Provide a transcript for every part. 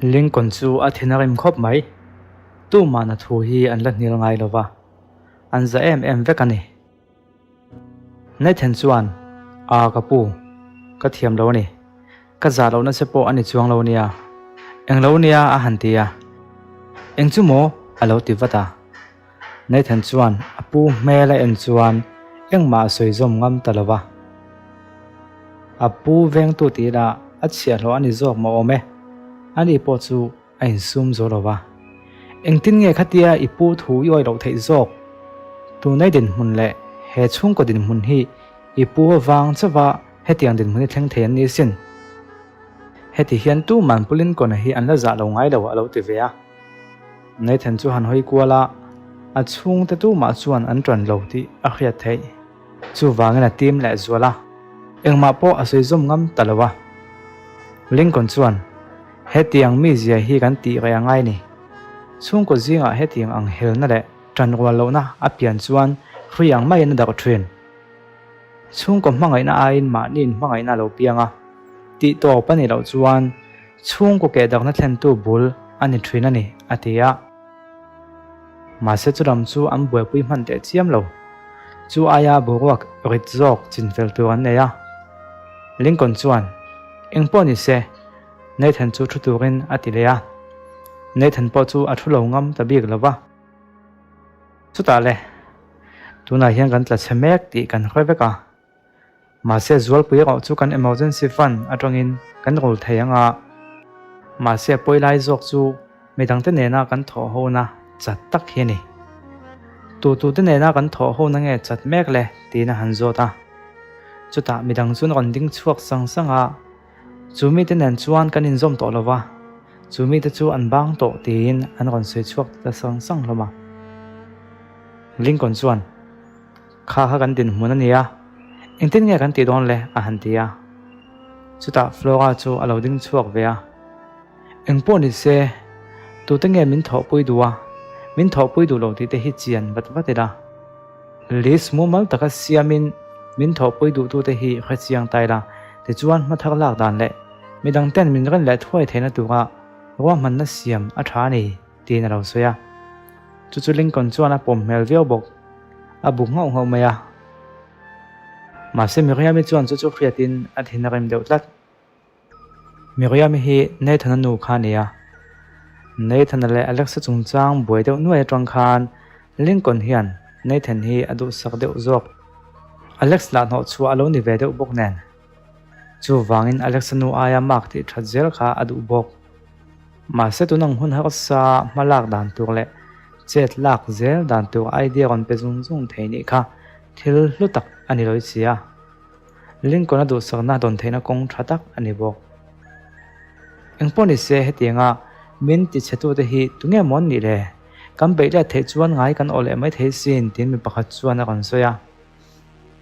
Lincoln chu a thin a rim khawp mai. Tumahna thu hi an la hnial ngai lo va, an za em em vek a ni. Nathan chuan, A ka pu, ka thiam lo a ni. Ka zah lohna che pawh a ni chuang lo nia. Eng lo nia a han ti a. Eng chu maw? a lo ti vat a. Nathan chuan a pu hmel a en chuan engmah a sawi zawm ngam ta lo va. A pu vengtu tih ila a chhiahhlawh a ni zawk maw awm e. Ani pawh chu a insum zo lo va. Engtin nge khatia i pu thu i awih loh theih zawk? Tunai dinhmun leh he chhungkaw dinhmun hi i pu avang chauha hetiang dinhmun hi thleng thei an ni sin. Heti hian tuman Pu Lincoln-a hi an la zah lo ngai lo a lo ti ve a. Nathan chu han hawi kual a, a chhungte tumah chuan an ṭan lo tih a hriat theih. Chuvangin a tim leh zual a, engmah pawh a sawi zawm ngam ta lo a. Lincoln chuan, Hetiang mizia hi kan tih reh a ngai ni. Chhungkaw zingah hetiang ang helna leh ṭan rual lohna a pian chuan hrui ang maiin a darh ṭhin. Chhungkaw hmangaihna aiin mahniin hmangaihna a lo piang a, tih tawp a nih loh chuan chhungkaw kehdarhna thlentu bul a ni ṭhin a ni, a ti a. Mahse chulam chu an buaipui hman teh chiam lo. Chu aia boruak rit zawk chinfel tur an nei a. Lincoln chuan, Eng pawh ni se, Nathan chu thu turin a ti leh a. Nathan pawh chu a thu lo ngam ta bik lo va. Chutah le, tunah hian kan tla chhe mek tih kan hre vek a. Mahse zualpui erawh chu kan emergency fund atangin kan rul thei ang a, mahse a pawi lai zawk chu midangte nena kan thawh hona chat tak hi a ni. Tutute nena kan thawh hona nge chat mek le tiin a han zawt a. Chutah midang chuan rawn ding chhuak sang sang a, chu mite nen chuan kan inzawm tawh lo va, chu mite chu an bang tawh tiin an rawn sawi chhuak ta sang sang hlawm a. Lincoln chuan. Kha kha kan dinhmun a nia, engtin nge kan tih dawn le? a han ti a. Chutah Flora chu a lo ding chhuak ve a. Eng pawh ni se, tute nge min thawhpui duh a, min thawhpui duh lo tih te hi chian vat vat ila. List mumal taka siamin min thawhpui duhtute hi hre chiang ta ila, tichuan hmathar lak dan leh midang ten min ren leh thuai theihna tura ruahmanna siam a tha a ni, tiin a lo sawi a. Chu chu Lincoln chuan a pawm hmel viau bawk. A bu nghauh nghauh mai a. Mahse Miriam-i chuan chu chu hriatin a thin a rem deuh tlat. Miriam-i hi Nathan-a nu kha a ni a. Nathan-a leh Alex-a chungchang buai deuh nuai atang khan Lincoln hian Nathan hi a duhsak deuh zawk. Alex lah hnawh chhuah a lo ni ve deuh bawk nen. Chuvangin Alex-a nu aia mark tih that zel kha a duh bawk. Mahse tunang hun harsa hma lak dan tur leh chet lak zel dan tur idea rawn pe zung zung thei nih kha thil hlu tak a ni lawih si a. Lincoln-a duhsakna dawn theihna kawng tha tak a ni bawk. Engpawh ni se hetianga min tichhetute hi tunge maw an nih le? Kan beih let theih chuan ngai kan awh leh mai thei sin tiin mi pakhat chuan a rawn sawi a.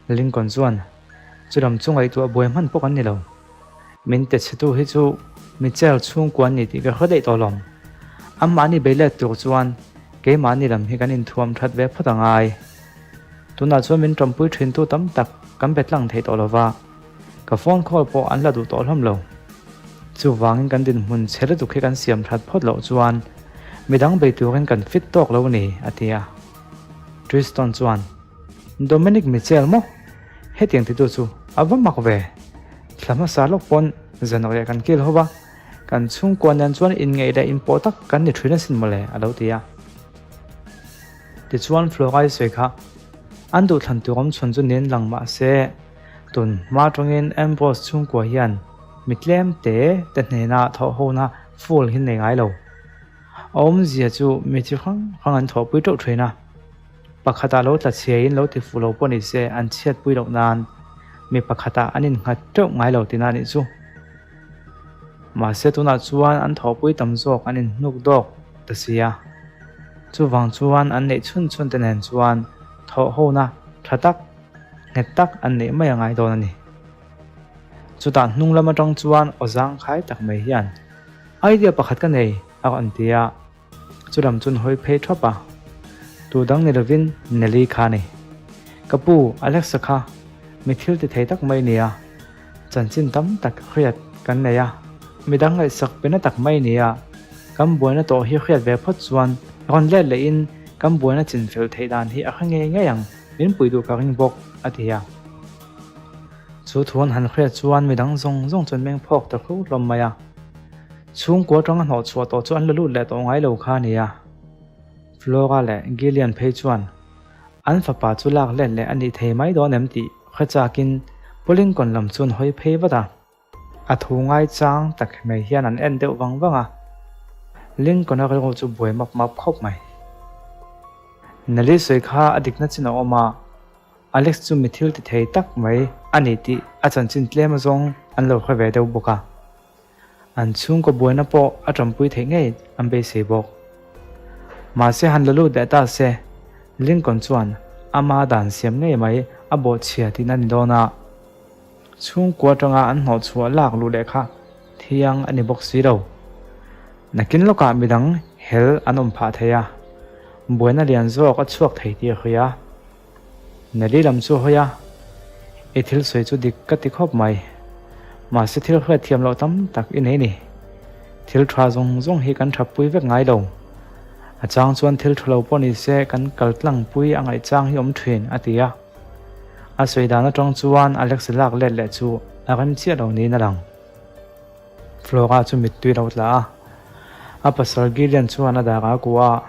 Lincoln chuan, Chulam chu ngaihtuah buai hman pawh kan ni lo. Min techhetu hi chu Mitchell chhungkua an ni tih ka hre daih tawh lawm. Anmahni bei let tur chuan keimahni lam hi kan inthuam that ve phawt a ngai. Tunah chuan min tawmpui thintu tam tak kan be tlang thei tawh lo va, ka phone call pawh an la duh tawh hlawm lo. Chuvangin kan dinhmun chhe lutuk hi kan siam that phawt loh chuan midang bei turin kan fit tawk lo a ni, a ti a. Tristan chuan. Dominic Mitchell maw? Hetiang titu chu a va mak ve. Thla hmasa lawk pawn zanriah kan kil ho va, kan chhungkua nen chuan inngeih leh inpawh tak kan ni thin asin mawle a lo ti a. Tichuan Florai sawi kha an duhthlan tur awm chhun chu nen lang mah se, tun hma tawngin Ambrose chhungkua hian mi tlem te te hnena thawh hona full hi nei ngai lo. A awmzia chu mi chi hrang hrang an thawhpui teuh thin a. Pakhatah lo tla chhiaiin lo ti fuh lo pawh ni se an chhiatpui loh nan mi pakhatah an innghat teuh ngai lo tina nih chu. Mahse tunah chuan an thawhpui tam zawk an inhnuk dawk ta si a. Chuvang chuan an neih chhun chhun te nen chuan thawh hona tha tak, nghet tak an neih mai a ngai dawn a ni. Chutah hnung lam atang chuan aw zangkhai tak mai hian idea pakhat ka nei a rawn ti a. Chulam chuan hawi phei thap a, tu dang ni lovin Nelly kha a ni. Ka pu, Alexa kha mi thil ti thei tak mai nia, chanchin tam tak hriat kan nei a, midang ngaihsak pe na tak mai nia. Kan buaina tawh hi hriat ve phawt chuan rawn let lehin kan buaina chinfel theih dan hi a hre ngei ngei ang, min pui duh ka ring bawk, a ti a. Chu thu an han hriat chuan midang zawng zawng chuan meng phawk ta hru hlawm mai a. Chhungkua atanga hnawh chhuah tawh chu an la lut leh tawh ngai lo kha a ni a. Flora leh Gillian phei chuan an fapa chu lak let leh a nih thei mai dawn em tih hre chakin Pu Lincoln lam chu an hawi phei vat a. A thu ngaichang tak mai hian an en deuh vang vang a, Lincoln-a rilru chu buai map map khawp mai. Nelly sawi kha a dikna chin a awm a, Alex chu mi thil ti thei tak mai a ni tih a chanchin tlem azawng an lo hre ve deuh bawk a. An chhungkaw buaina pawh a tanpui theih ngei an beisei bawk. Mahse han la lut leh ta se, Lincoln chuan ama dan siam ngei mai a bawhchhia tihna a ni dawn a. Chhungkua atanga an hnawhchhuah lak luh leh kha thiang a ni bawk si lo. Nakin lawkah midang hel an awm phah thei a, buaina lian zawk a chhuak thei tih a hria. Nelly lam chu a hawi a, I thil sawi chu dik ka ti khawp mai. Mahse thil hriat thiam loh tam tak i nei ni. Thil tha zawng zawng hi kan thapui vek ngai lo. A chang chuan thil tha lo pawh ni se kan kal tlangpui a ngaih chang hi awm thin, a ti a. A sawi dan atang chuan Alex lak let leh chu a rem chiah lo niin a lang. Flora chu mittui lo tla a, a pasal Gillian chuan a dar a kuah a.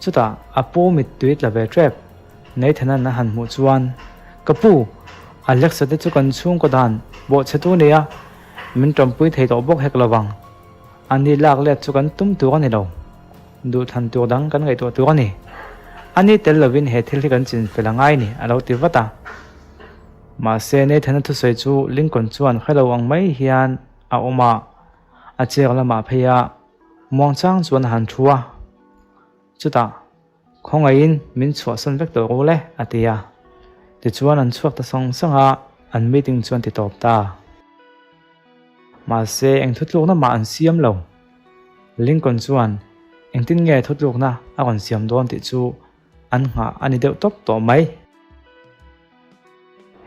Chutah a pu mittui tla ve tep Nathan-a'n a han hmuh chuan, Ka pu, Alex-a te chu kan chhungkaw dan bawhchhetu nia, min tawmpui thei tawh bawk hek lo vang. Ani lak let chu kan tum tur a ni lo. Duhthlan tur dang kan ngaihtuah tur a ni. Ani tel lovin he thil hi kan chinfel a ngai ni, a lo ti vat a. Mahse, Nathan-a thusawi chu Lincoln chuan hre lo ang mai hian a awm a, a chair lamah phei a, muangchang chuan a han thu a. Chutah, Khawngaihin min chhuahsan vek tawh ru le, a ti a. Tichuan an chhuak ta sawng sawng a, an meeting chu an ti tawp ta. Mahse, eng thutlukna mah an siam lo. Lincoln chuan engtin nge thutlukna a rawn siam dawn tih chu an nghah a ni deuh tawp tawh mai.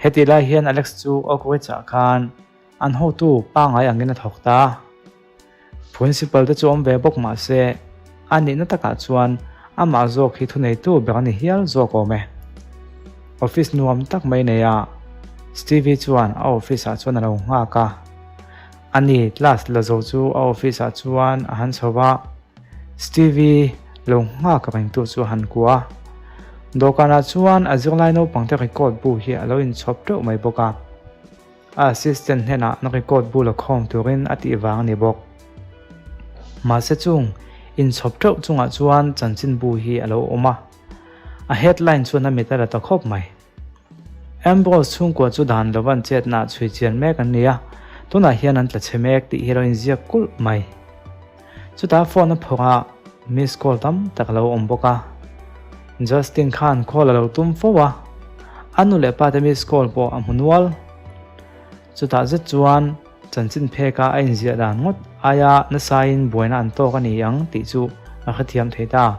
Hetih lai hian Alex chu Oak Ridge-ah khan an hotu pangngai angin a thawk ta. Principal te chu awm ve bawk mah se, a nihna takah chuan amah zawk hi thuneitu ber a ni hial zawk awm e. Office nuam tak mai nei a, Stevie chuan a office ah chuan a lo nghak a. Ani class la zo chu a office ah chuan a han chho va, Stevie lo nghak rengtu chu a han kuah a. Dawhkanah chuan a zirlai naupangte record bu hi a lo inchhawp teuh mai bawk a. A assistant hnenah na record bu la khawm turin a tih vang a ni bawk. Mahse chung inchhawp teuh chungah chuan chanchinbu hi a lo awm a, a headline chuan a mit a la ta khawp mai. Ambrose chhungkua chu dan lova an chetnaah chhui chian mek an ni a, tunah hian an tla chhe mek tih hi a lo inziak kulh mai. Chutah phone a phawrh a, miss call tam tak a lo awm bawk a. Justin khan call a lo tum fo a, a nu leh pa te miss call pawh a hmu nual. Chutah zet chuan chanchin pheka a inziah dan ngawt aia nasain buaina an tawk a ni ang tih chu a hrethiam thei ta.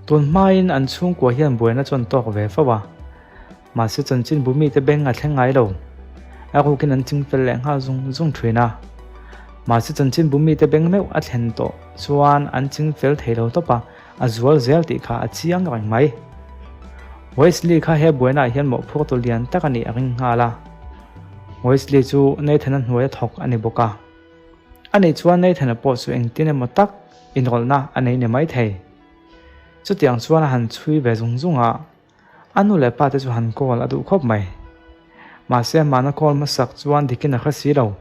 Tun hmain an chhungkua hian buaina chu an tawk ve fo a. Mahse chanchinbu mite beng a thleng ngai lo. A rukin an ching fel leh nghal zung zung thin a. Mahse chanchinbu mite beng meuh a thlen tawh chuan an ching fel thei lo tawp a, a zual zel tih kha a chiang reng mai. Wesley kha he buainaah hian mawhphurtu lian tak a nih a ring nghal a. Wesley chu Nathan-a hnuaia thawk a ni bawk a. Ani chuan Nathan-a pawh chu engtin emaw tak inrawlhna a nei ni maithei. Chutiang chuan a han chhui ve zung zung a. A nu leh pa te chu han call a duh khawp mai. Mahse amahna call hmasak chuan dikin a hre si lo.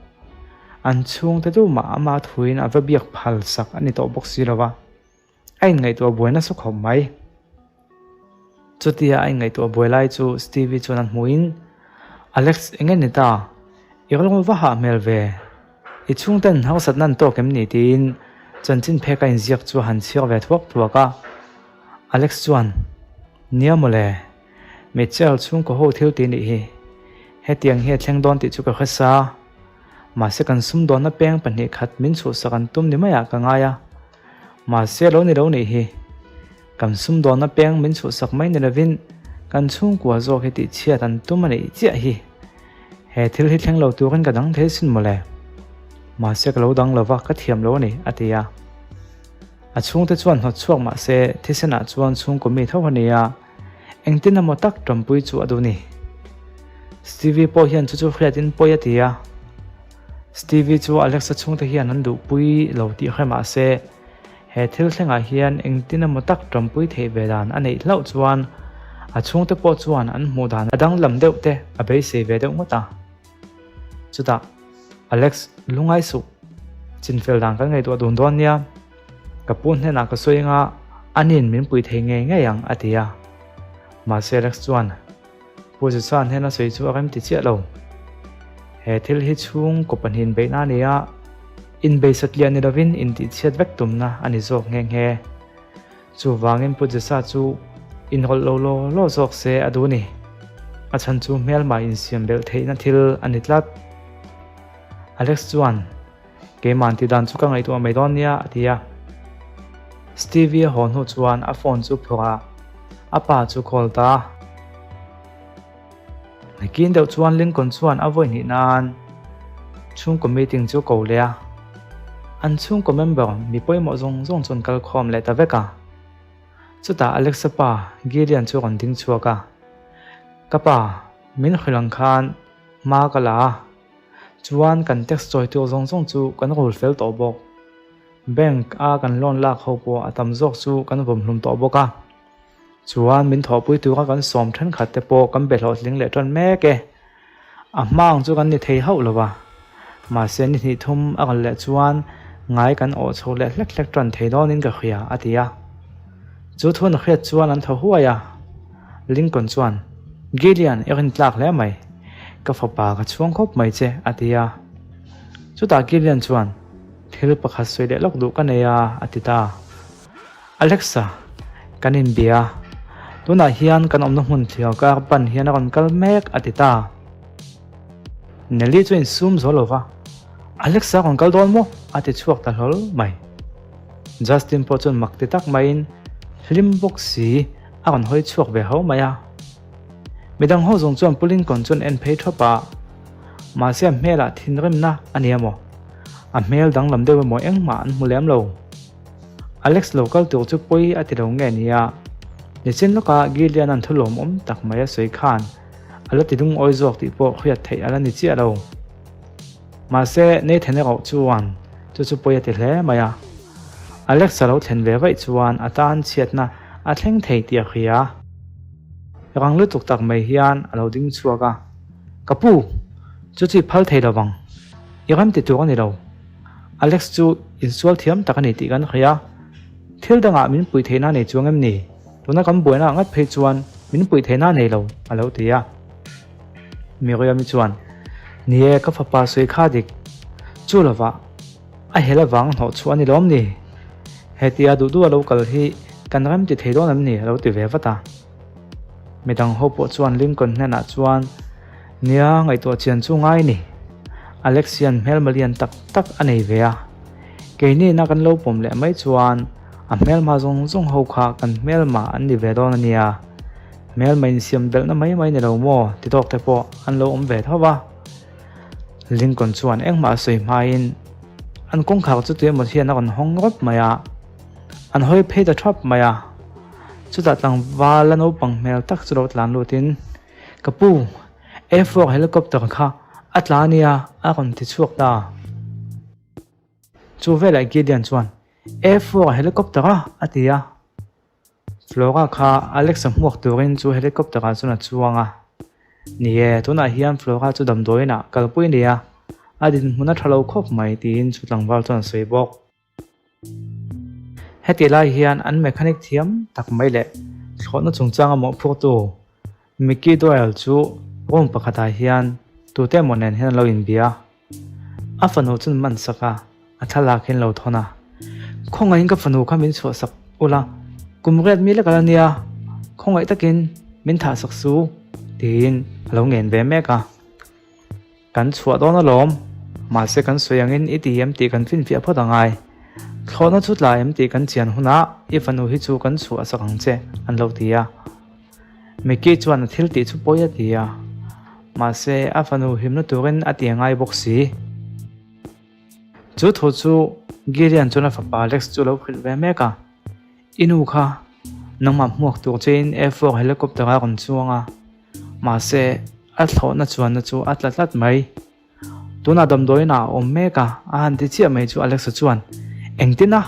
An chhungte tu mah ama thuin a va biak phal sak a ni tawh bawk si lo va. A inngaihtuah buai nasa khawp mai. Chutia a inngaihtuah buai lai chu Stevie chuan a hmuhin, Alex eng nge ni ta? I rilru va hah hmel ve. I chhungten harsatna an tawk em ni? tiin chanchin phek a inziak chu a han chhiar ve thuak thuak a. Alex chuan, Nia mawle, Mitchell chhungkaw ho thil tih nih hi. Hetiang hi a thleng dawn tih chu ka hre sa. Mahse kan sumdawnna peng pahnih khat min chhuhsak an tum ni maiah ka ngai a. Mahse lo ni lo nih hi. Kan sumdawnna peng min chhuhsak mai ni lovin kan chhungkua zawk hi tihchhiat an tum a nih chiah hi. He thil hi thleng lo turin ka dang thei sin mawle. Mahse ka lo dang lova ka thiam lo a ni, a ti a. A chhungte chuan hnawt chhuak mah se thisenah chuan chhungkaw mi tho a ni a, engtin emaw tak ṭampui chu a duh ni. Stevie pawh hian chu chu hriatin pawi a ti a. Stevie chu Alexa chhungte hian an duhpui lo tih hre mah se he thil thlengah hian engtin emaw tak ṭampui theih ve dan a neih hlauh chuan a chhungte pawh chuan an hmuh dan a danglam deuh te a beisei ve deuh ngawt a. Chutah, Alex, lungai suh. Chinfel dan kan ngaihtuah dun dawn nia. Ka pu hnenah ka sawi anga ani'n min pui thei ngei ngei ang, a ti a. Mahse Alex chuan, Pu Jesa hnena sawi chu a rem ti chiah lo. He thil hi chhungkaw pahnihin beihna a ni a, inbei satliah ni lovin intihchhiat vek tumna a ni zawk nghe nghe. Chuvangin Pu Jesa chu inrawlh lo law law zawk se a duh ni. A chhan chu hmelma insiam belh theihna thil a ni tlat. Alex chuan, Keimah ti dan chu ka ngaihtuah mai dawn nia, a ti a. Stevie a haw hnu chuan a phone chu phawrh a, a pa chu call ta a. Nakin deuh chuan Lincoln chuan a vawi hnih nan chhungkaw meeting chu ko leh a, an chhungkaw member mi pawimawh zawng zawng chu an kal khawm leh ta vek a. Chutah Alexa pa Gideon chu a rawn ding chhuak a, Ka pa, min hrilh ang khan hma ka la a, chuan kan tax chawi tur zawng zawng chu kan rul fel tawh bawk. Bank a kan loan lak ho pawh a tam zawk chu kan vawmhlum tawh bawk a. Chuan min thawhpui tura kan sawm thenkhat te pawh kan be hlawhtling leh tan mek e. A hma ang chu kan ni thei hauh lo va. Mahse ni hnih thum a kal leh chuan ngai kan awh chho leh hlek hlek tan thei dawnin ka hria, a ti a. Chu thu an hriat chuan an thaw huai a. Lincoln chuan, Gillian, i rin tlak hle mai. Ka fapa ka chhuang khawp mai che, a ti a. Chutah Gillian chuan, Thil pakhat sawi leh lawk duh ka nei a, a ti ta. Alexa, kan inbia. Tunah hian kan awmna hmun thliau kar pan hian a rawn kal mek, a ti ta. Nelly chu insum zo lo va, Alexa a rawn kal dawn maw? a ti chhuak ta hlawl mai. Justin pawh chuan mak ti tak maiin hlim bawk si a rawn hawi chhuak ve ho mai a. Midang ho zawng chuan Pu Lincoln chuan en phei thawp a, mahse a hmelah thinrimna a ni emaw, a hmel danglam deuh emaw engmah an hmu lem lo. Alex lo kal tur chu pawi a ti lo nge nia? Nichin lawka Gillian-a'n thu lawmawm tak mai a sawi khan a la ti lungawi zawk tih pawh hriat theih a la ni chiah lo. Mahse, Nathan erawh chuan chu chu pawi a ti hle mai a. Alex a lo thlen ve vaih chuan a tan chhiatna a thleng thei tih a hria. Rang lutuk tak mai hian a lo ding chhuak a, Ka pu, chu chu i phal thei lo vang. I rem ti tur a ni lo. Alex chu insual thiam tak a ni tih kan hria. Thil dangah min puih theihna nei chuang em ni? Tuna kan buaina ngat phei chuan min puih theihna nei lo, a lo ti a. Miriam-i chuan, Ni e, ka fapa sawi kha dik. Chu lovah, a hel avang hnawh chhuah a ni lawm ni? Hetia duh duh a lo kal hi kan rem ti thei dawn em ni? a lo ti ve vat a. Midang ho pawh chuan Lincoln hnenah chuan, Nia, ngaihtuah chian chu ngai ni. Alex hian hmelma lian tak tak a nei ve a. Keiniina kan lo pawm leh mai chuan a hmelma zawng zawng ho kha kan hmelma an ni ve dawn a nia. Hmelma insiam belhna mai mai ni lo maw ti tawk te pawh an lo awm ve tho va. Lincoln chuan engmah a sawi hmain an kawngkhar chu tuemaw hian a rawn hawng rawp mai a. An hawi phei ta thap mai a. Chutah tlangval a naupang hmel tak chu lo tlan lutin, Ka pu, Air-Force helicopter kha a tla ania a rawn ti chhuak ta. Chu velah Gideon chuan, Air-Force helicopter a? a ti a. Flora kha Alex-a hmuak turin chu helicopter-ah chuan a chuang a. Ni e, tunah hian Flora chu damdawiinah kalpui a ni a, a dinhmun a tha lo khawp mai tiin chu tlangval chuan a sawi bawk. Hetih lai hian an mechanic thiam tak mai leh thlawhna chungchanga mawhphurtu Mickey Doyle chu room pakhatah hian tute emaw nen hian an lo inbia a. A fanu chu an man sak a, a thlalak hi an lo thawn a. Khawngaihin ka fanu kha min chhuahsak ula, kum riat mi lek a la nia, khawngaih takin min thahsak su tiin a lo ngen ve mek a. Kan chhuah dawn alawm, mahse kan sawi angin i ti em tih kan finfiah phawt angai. Thlawhna chu tla em tih kan chian hunah i fanu hi chu kan chhuah sak ang che, an lo ti a. Mickey chuan a thil tih chu pawi a ti a, mahse a fanu hlimna turin a ti angai bawk si. Chu thu chu. Gideon chuan a fapa Alex chu a lo hrilh ve mek a, I nu kha nangmah hmuak tur chein Air-Force helicopter a rawn chuang a, mahse a thlawhna chuanna chu a tla tlat mai. Tunah damdawiin ah a awm mek a, a han ti chiah mai chu Alexa chuan, Engtin a?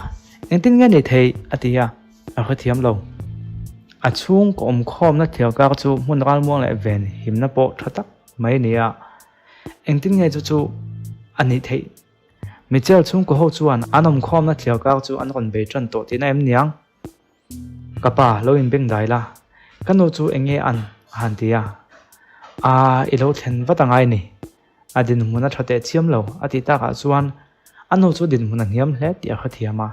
Engtin nge ni thei? a ti a, a hrethiam lo. A chhung ka awmkhawmna thliar kar chu hmun ralmuang leh ven himna pawh tha tak mai a ni a, engtin nge chu chu a nih theih? Michelle chhungkaw ho chuan an awmkhawmna thliar kar chu an rawn bei tan tawh tihna em niang? Ka pa, lo inbeng dai la, ka nu chu eng nge an? a han ti a. Aa, i lo thlen vat a ngai ni. A dinhmun a tha teh chiam lo, a tih takah chuan a nu chu dinhmun a hniam hle tih a hrethiam a.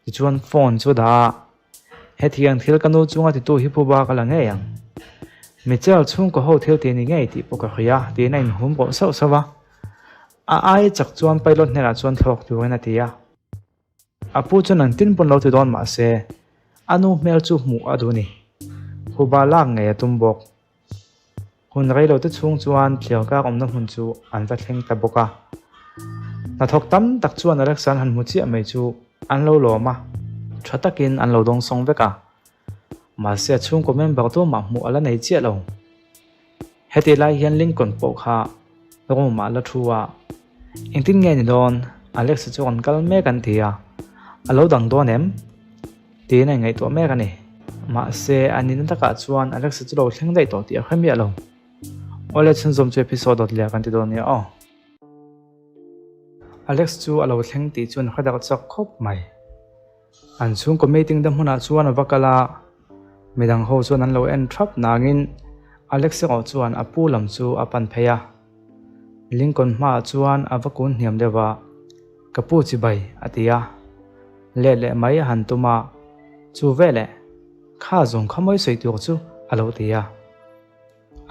Tichuan phone chu a dah a, Hetiang thil ka nu chunga titu hi phuba ka la ngei ang. Michelle chhungkaw ho thil tih a ni ngei tih pawh ka hria, tiin a inhum rawh sauh sauh a. A ai chak chuan pilot hnenah chuan thlawk turin a ti a. A pu chuan an tin pawn lo ti dawn mah se, a nu hmel chu hmuh a duh a ni. Phuba lak ngei a tum bawk. Hun rei lo te chhung chuan thliarkar awmna hmun chu an va thleng ta bawk a. Hnathawk tam tak chuan Alexa an han hmu chiah mai chu an lo lawm a, tha takin an lo dawngsawng vek a. Mahse a chhungkaw member tumah hmuh a la nei chiah lo. Heti lai hian Lincoln pawh kha room ah la thu a, Engtin nge ni dawn? Alex-a chu rawn kal mek an ti a, a lo dang dawn em? Tiin a ingaihtuah mek a ni. Mahse, a nihna takah chuan Alex-a chu lo thleng daih tawh tih a hre miah lo. Awle chhunzawm chu episode dawt leh kan ti dawn nia aw. Alex chu a lo thleng tih chuan a hre darh chak khawp mai. An chhungkaw meeting te hmunah chuan a va kal a, midang ho chuan an lo en thap nangin Alex erawh chuan a pu lam chu a pan phei a. Lincoln hmaah chuan a va kun hniam deuh a, Ka pu chibai a ti a, let leh mai a han tum a, Chu veleh, kha zawng kha mawi sawi tur chu a lo ti a.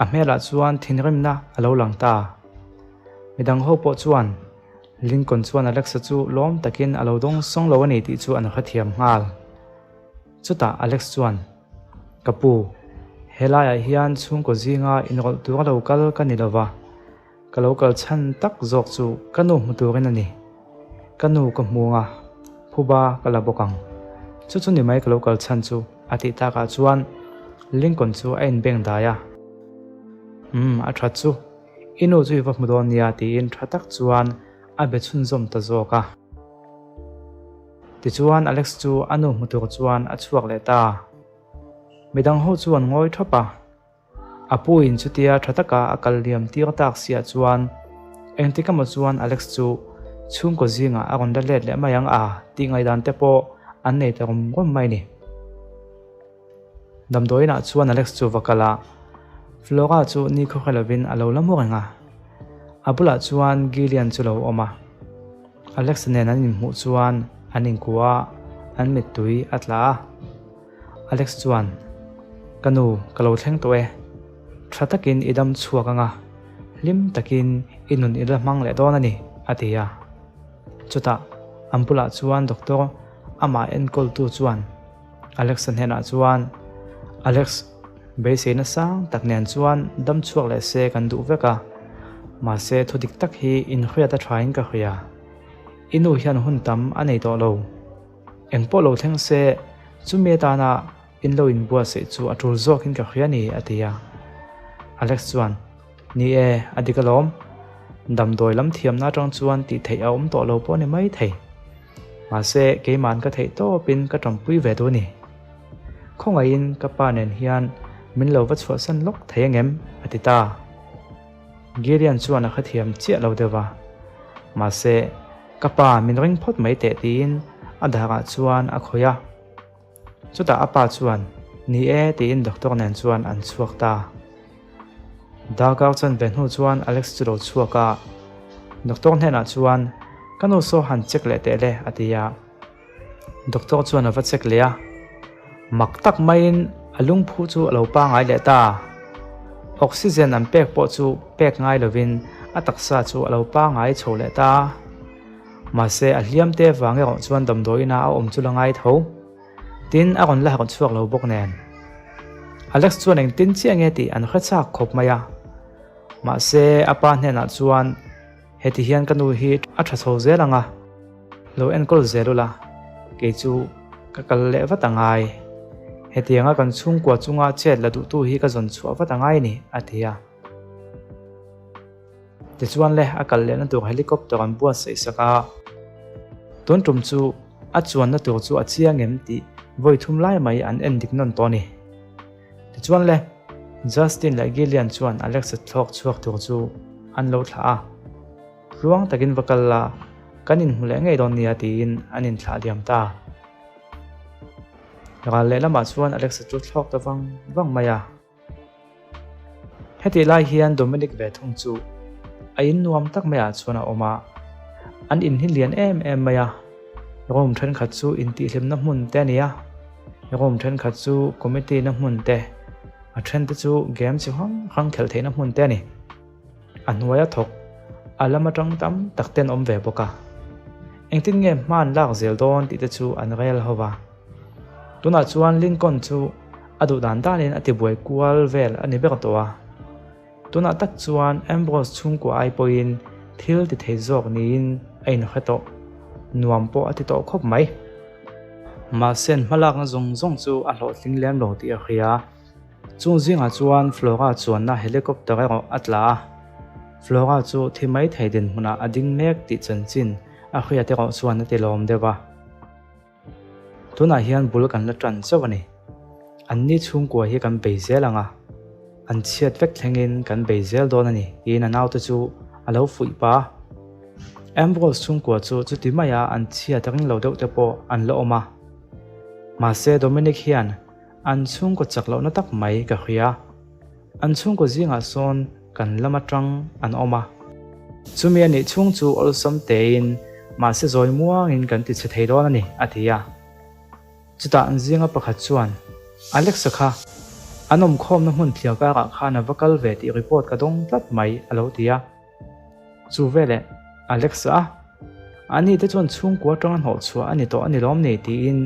A hmelah chuan thinrimna a lo lang ta. Midang ho pawh chuan Lincoln chuan Alexa chu lawm takin a lo dawng sawng lo a ni tih chu an hrethiam nghal. Chutah Alex chuan, Ka pu, helaiah hian chhungkaw zinga inrawlh tura lo kal ka ni lova, Ka lo kal chhan tak zawk chu ka nu hmu turin a ni. Ka nu ka hmu ang a, phuba ka la bawk ang. Chu chu ni mai ka lo kal chhan chu a tih takah chuan Lincoln chu a inbeng dai a. Umm, a that chu. I nu chu i va hmu dawn nia tiin tha tak chuan a be chhunzawm ta zawk a. Tichuan Alex chu a nu hmu tur chuan a chhuak leh ta. Midang ho chu an ngawi thap a. A puiin chutia tha taka a kal liam tir tak siah chuan engtik emaw chuan Alex chu chhungkaw zingah a rawn la let leh mai ang a tih ngaihdan te pawh an nei ta rum rum mai ni. Damdawiinah chuan Alex chu va kal a, Flora chu ni khaw hre lovin a lo la mu reng a. A bulah chuan Gillian chu lo awm a. Alex nen an inhmuh chuan an inkuah a, an mittui a tla a. Alex chuan, Ka nu, ka lo thleng tawh e. Tha takin i dam chhuak ang a, hlim takin i nun i la hmang leh dawn a ni, a ti a. Chutah, an bulah chuan doctor amah enkawltu chuan Alex-a hnenah chuan, Alex, beiseina sang tak nen chuan dam chhuak leh se kan duh vek a, mahse thu dik tak hi inhriat a thain ka hria. I nu hian hun tam a nei tawh lo. Engpawh lo thleng se, chumi atana in lo inbuatsaih chu a tul zawkin ka hria ni, a ti a. Alex chuan, Ni e, a dik alawm. Damdawi lam thiamna atang chuan tih theih a awm tawh lo pawh a ni mai thei. Mahse, keima'n ka theih tawpin ka tanpui ve duh a ni. Khawngaihin ka pa nen hian min lo va chhuahsan lawk thei angem? a ti ta. Gillian chuan a hrethiam chiah lo deuh va, mahse, Ka pa, min ring phawt mai teh tiin a darah chuan a khawih a. Chutah a pa chuan, Ni e tiin doctor nen chuan an chhuak ta. Darkar chuan ve hnu chuan Alex chu lo chhuak a, doctor hnenah chuan, Ka nu saw han check leh teh le a ti a. Doctor chuan a va check leh a, mak tak maiin a lungphu chu a lo pangai leh ta. Oxygen an pek pawh chu pek ngai lovin a taksa chu a lo pangai chho leh ta. Mahse a hliam te vang erawh chuan damdawiin a a awm chu la ngai tho. Tin a rawn la harh chhuak lo bawk nen. Alex chuan engtin chiah nge tih an hre chak khawp mai a. Mahse a pa hnenah chuan. Heti hian ka nu hi a tha chho zel ang a. Lo enkawl zel ula, kei chu ka kal leh vat a ngai. Hetianga kan chhungkua chunga chet la duhtu hi ka zawn chhuah vat a ngai ni, a ti a. Tichuan le, a kal lehna tur helicopter an buatsaih sak a. Tun tum chu a chuanna tur chu a chiang em tih vawi thum lai mai an en dik nawn tawh a ni. Tichuan le, Justin leh Gillian chuan Alex-a thlawk chhuak tur chu an lo thlah a. Tluang takin va kal la, kan inhmu leh ngei dawn nia tiin an inthlah liam ta. Ral lehlamah chuan Alex-a chu thlawk ta vang vang mai a. Hetih lai hian Dominic ve thung chu a in nuam tak maiah chuan a awm a, an in hi lian em em mai a, room thenkhat chu intihhlimna hmun te a ni a, room thenkhat chu committee na hmun te, a then te chu game chi hrang hrang khelh theihna hmun te a ni. A hnuaia thawk a lam atang tam tak ten awm ve bawk a, engtin nge hma an lak zel dawn tih te chu an rel ho va. Tunah chuan Lincoln chu a duh dan danin a tibuai kual vel a ni ber tawh a. Tunah tak chuan Ambrose chhungkua ai pawhin thil ti thei zawk niin a inhre tawh, nuam pawh a ti tawh khawp mai. Mahse an hmalakna zawng zawng chu a hlawhtling lem lo tih a hria. Chung zingah chuan Flora chuanna helicopter erawh a tla a, Flora chu thi mai thei dinhmunah a ding mek tih chanchin a hriat erawh chuan a ti lawm deuh a. Tunah hian bul kan la tan chauh a ni. Anni chhungkua hi kan bei zel ang a, an chhiat vek thlengin kan bei zel dawn a ni tiin a naute chu a lo fuih pah a. Ambrose chhungkua chu chuti maia an chhiat ring lo deuh te pawh an la awm a. Mahse Dominic hian An chhungkaw chak lohna tak mai ka hria. An chhungkaw zingah sawn kan lam atang an awm a. Chumi a nih chhung chu awlsam tein mahse zawi muangin kan ti chhe thei dawn a ni, a ti a. Chutah an zinga pakhat chuan, Alexa kha, an awmkhawmna hmun thliar karah khan a va kal ve tih report ka dawng tlat mai, a lo ti a. Chu veleh Alex a, Ani te chuan chhungkua atanga hnawh chhuah a ni tawh a ni lawm ni tiin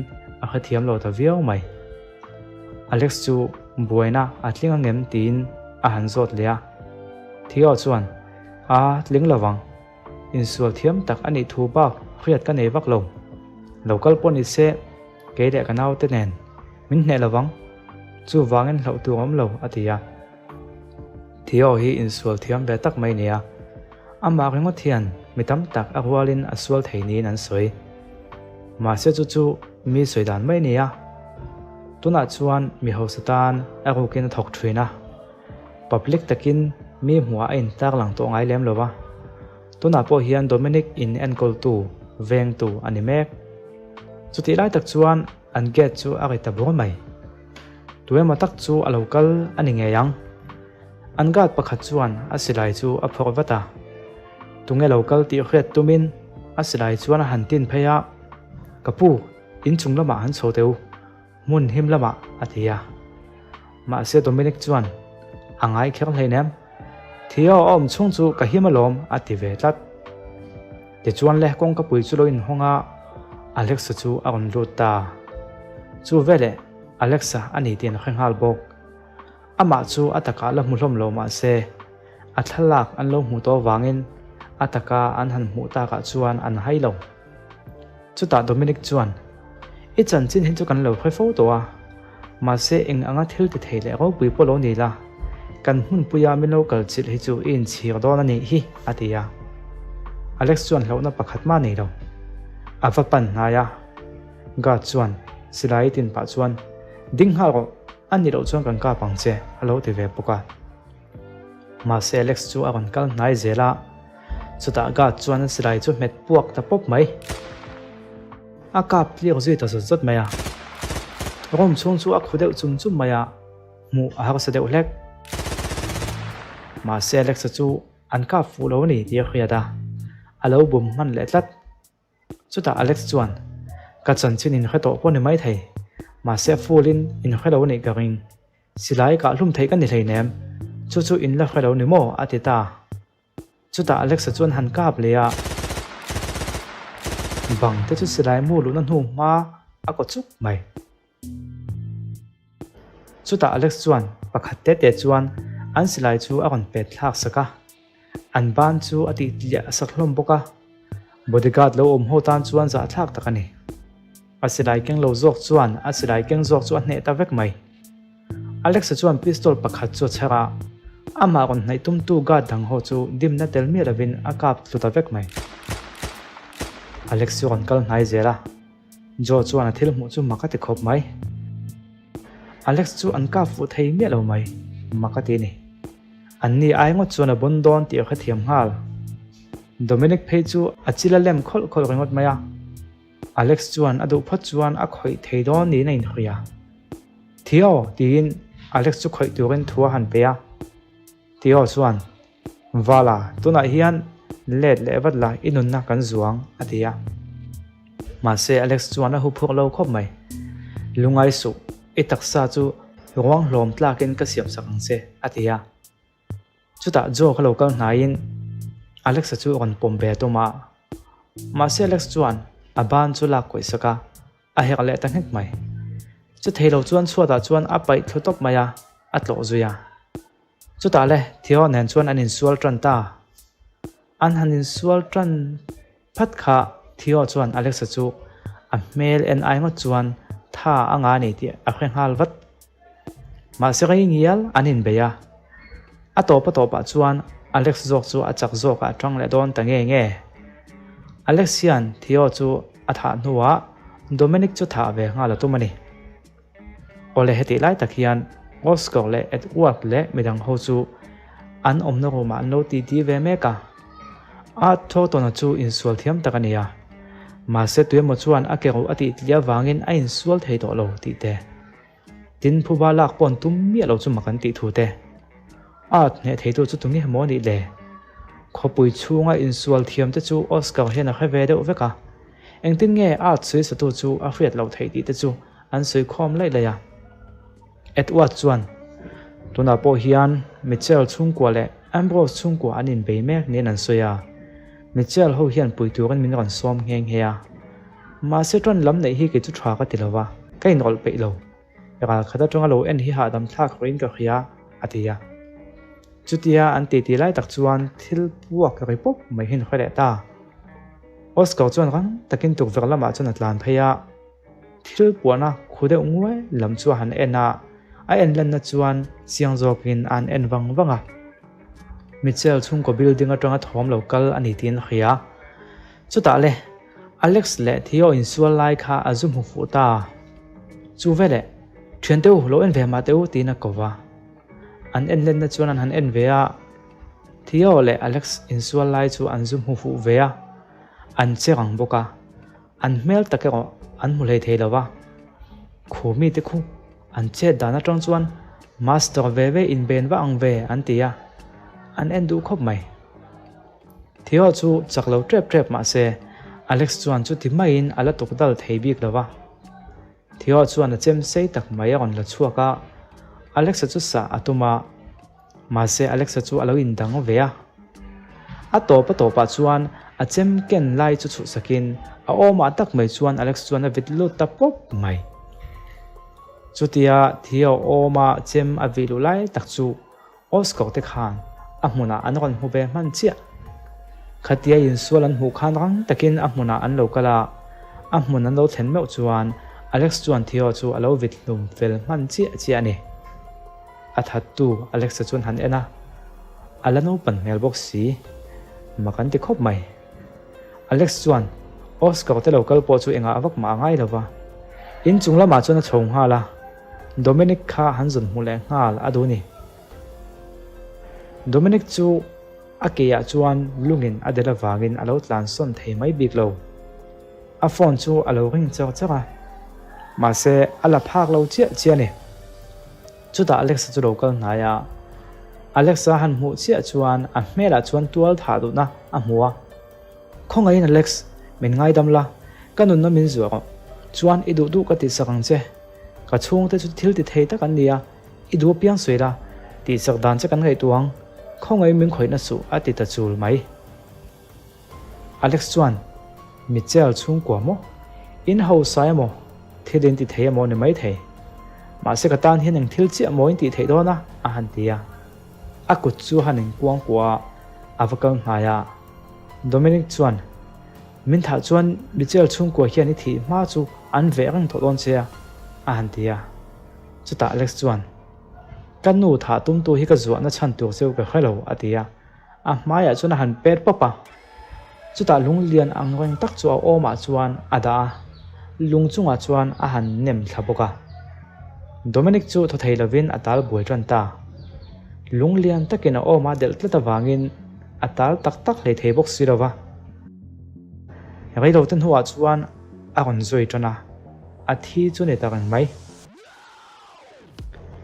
a hrethiam lo ta viau mai. Alex chu buaina a tling angem tiin a han zawt leh a. Theo chuan, A tling lo vang, insual thiam tak a nih thu bak hriat ka nei vak lo. Lo kal pawh ni se, kei leh ka naute nen min hneh lo vang, chuvangin hlauh tur a awm lo a ti a. Theo hi insual thiam ve tak mai nia. Amah ringawt hian mi tam tak a rualin a sual thei niin an sawi. Mahse chu chu mi sawi dan mai nia. Tunah chuan mi hausa tan a rukin a thawk thin a. Public takin mi hmuhah a intar lang tawh ngai lem lo va. Tunah pawh hian Dominic in enkawltu, vengtu a ni mek. Chutih lai tak chuan an gate chu a ri ta bur mai. Tuemaw tak chu a lo kal a ni ngei ang. An guard pakhat chuan a silai chu a phawrh vat a. Tunge lo kal tih hriat tumin a silai chuan a han tin phei a, Ka pu, inchung lamah han chho teh u, hmun him lamah a ti a. Mahse Dominic chuan a ngai kher hleinem. Theo a awm chhung chu ka him alawm a ti ve tlat. Tichuan le kawngka pui chu lo inhawng a, Alexa chu a rawn lut ta. Chu veleh Alexa a ni tih an hre nghal bawk. Amah chu a takah la hmu hlawm lo mah se, a thlalak an lo hmuh tawh avangin a taka an han hmuh takah chuan an hai lo. Chutah Dominic chuan, I chanchin hi chu kan lo hre fo tawh a, mahse eng anga thil ti thei leh ropui pawh lo ni la, kan hmunpuia min lo kal chilh hi chu i inchhir dawn a nih hi, a ti a. Alex chuan hlauhna pakhat mah nei lo. A va pan hnai a. Guard chuan silai tin pah chuan, Ding nghal rawh, a nih loh chuan kan kap ang che, a lo ti ve bawk a. Mahse Alex chu a rawn kal hnai zel a, chutah guard chuan a silai chu hmet puak ta pawp mai. A kap tliak zui ta zawt zawt mai a, room chhung chu a khu deuh chum chum mai a, hmuh a harsa deuh hlek. Mahse Alex-a chu an kap fuh lo a ni tih a hriat a, a lo bum hman leh tlat. Chutah Alex chuan, Ka chanchin in hre tawh pawh ni maithei, mahse full in in hre lo a nih ka ring. Silai kah hlum theih ka ni hleinem, chu chu in la hre lo ni maw? a ti ta. Chutah Alexa chuan han kap leh a, bang te chu silai mu luhna hnu hma a kaw chuk mai. Chutah Alex chuan pakhat te te chuan an silai chu a rawn pet thlak sak a, an ban chu a tih tliah sak hlawm bawk a. Bodyguard lo awm ho tan chuan zahthlak tak a ni. A silai keng lo zawk chuan a silai keng zawk chu a hneh ta vek mai. Alexa chuan pistol pakhat chu a chher a, amah rawn hnaih tumtu guard dang ho chu dimna tel miah lovin a kap tlu ta vek mai. Alex chu rawn kal hnai zel a, Joe chuan a thil hmuh chu mak a ti khawp mai. Alex chu an kap fuh thei miah lo mai, mak a ti a ni. Anni ai ngawt chuan a bawn dawn tih a hrethiam nghal. Dominic phei chu a chil a lem khawlh khawlh ringawt mai a. Alex chuan a duh phawt chuan a khawih thei dawn niin a inhria. Theo tiin Alex chu khawih turin thu a han pe a. Theo chuan, Vala, tunah hian let leh vat la, i nunna kan zuang, a ti a. Mahse Alex chuan a huphurh lo khawp mai. Lungai suh, i taksa chu ruang hlawm tlakin ka siamsak ang che, a ti a. Chutah Joe kha lo kal hnaiin Alex-a chu a rawn pawm ve tum a. Mahse Alex chuan a ban chu lak kawih sak a, a herh leh ta nghek mai. Chu thei lo chuan chhuatah chuan a paih thlu tawp mai a, a tlawh zui a. Chutah le Theo nen chuan an insual tan ta. An han insual tan phat kha Theo chuan Alex-a chu a hmel en ai ngawt chuan tha a nga a ni tih a hre nghal vat. Mahse rei ngial an inbei a, a tawp a tawpah chuan Alex zawk chu a chak zawkah a tang leh dawn ta nge nge. Alex hian Theo chu a thah hnuah Dominic chu thah ve nghal a tum a ni. Awle hetih lai tak hian Oscar leh Edward leh midang ho chu an awmna room ah an lo titi ve mek a. Art Thornton-a chu insual thiam tak a ni a, mahse tuemaw chuan a ke ruh a tih tliah avangin a insual thei tawh lo tih te. Tin, phuba lak pawh an tum miah lo chu mak an tih thu te. Art hneh theitu chu tunge maw nih le? Khawpui chhunga insual thiam te chu Oscar hian a hre ve deuh vek a. Engtin nge Art sawisatu chu a hriat loh theih tih te chu an sawi khawm laih laih a. Edward chuan, Tunah pawh hian Mitchell chhungkua leh Ambrose chhungkua an inbei mek niin an sawi a. Mitchell ho hian pui turin min rawn sawm nghe nghe a. Mahse ṭan lam neih hi kei chu ṭha ka ti lo va, ka inrawlh peih lo. Ral khat aṭanga lo en hi hahdam thlak ruiin ka hria, a ti a. Chutia an titi lai tak chuan thil puak ri pawp mai hi an hre leh ta. Oscar chuan rang takin tukverh lamah chuan a tlan phei a, thil puahna khu deuh nguai lam chu a han en a, a en lanna chuan chiang zawkin a han en vang vang a. Mitchell chhungkaw building aṭanga thawm lo kal a ni tiin a hria. Chutah le, Alex leh Theo insual lai kha a zu hmu fuh ta. Chu veleh, Thiante u, lo en ve mah teh u tiin a ko va. An en lenna chuan an han en ve a, Theo leh Alex insual lai chu an zu hmu fuh ve a, an che rang bawk a, an hmel tak erawh an hmu hlei thei lo va. Khu mite khu an chet dan atang chuan Master ve ve inben va ang ve an ti a, an en duh khawp mai. Theo chu chak lo tep tep mah se, Alex chuan chuti maiin a la tuk dal thei bik lo va. Theo chuan a chem sei tak mai a rawn la chhuak a, Alex-a chu sah a tum a, mahse Alex-a chu a lo indang ve a. A tawp a tawpah chuan a chem ken lai chu chhuhsakin a awmah tak mai chuan Alex chuan a vit lut ta pawp mai. Chutia Theo awma chem a vih luh lai tak chu Oscar te khan a hmunah an rawn hmu ve hman chiah. Khatia insual an hmuh khan rang takin a hmunah an lo kal a, a hmun an lo thlen meuh chuan Alex chuan Theo chu a lo vit hlum fel hman chiah chiah a ni. A thattu Alex-a chuan han en a, a la naupan hmel bawk si, mak an ti khawp mai. Alex chuan Oscar te lo kal pawh chu engah vak mah a ngai lo va, inchung lamah chuan a chho nghal a. Dominic kha han zawn hmu leh nghal a duh ni. Dominic chu a keah chuan lungin a del avangin a lo tlan sawn thei mai bik lo. A phone chu a lo ring char char a, mahse a la phak lo chiah chiah a ni. Chutah Alexa chu lo kal hnai a, Alexa han hmuh chiah chuan a hmelah chuan tual thah duhna a hmu a. Khawngaihin Alex, min ngaidam la, ka nunna min zuah rawh. Chuan i duh duh ka tihsak ang che. Ka chhungte chu thil ti thei tak an ni a, i duh apiang sawi la, tihsak dan che kan ngaihtuah ang, khawngaihin min khawihna suh a ti ta chul mai. Alex chuan, Mitchell chhungkua maw? In hausa emaw, thil in ti thei emaw ni mai thei. Mahse ka tan hian eng thil chiah maw in tih theih dawn a? a han ti a. A kut chu a han inkuangkuah a, a va kal hnai a. Dominic chuan. Min thah chuan Michelle chhungkua hian i thih hma chu an veh reng tawh dawn che a, a han ti a. Chutah Alex chuan, Ka nu thah tumtu hi ka zuahna chhan tur cheu ka hre lo, a ti a. A hmaiah chuan a han pet pawp a. Chutah lung lian ang reng tak chu a awmah chuan a dah a, lung chungah chuan a han nem thla bawk a. Dominic chu thaw thei lovin a tal buai tan ta. Lung lian takin a awmah delh tlat avangin a tal tak tak hlei thei bawk si lo va. Reilote hnuah chuan a rawn zui tan a, a thi chu ni ta reng mai.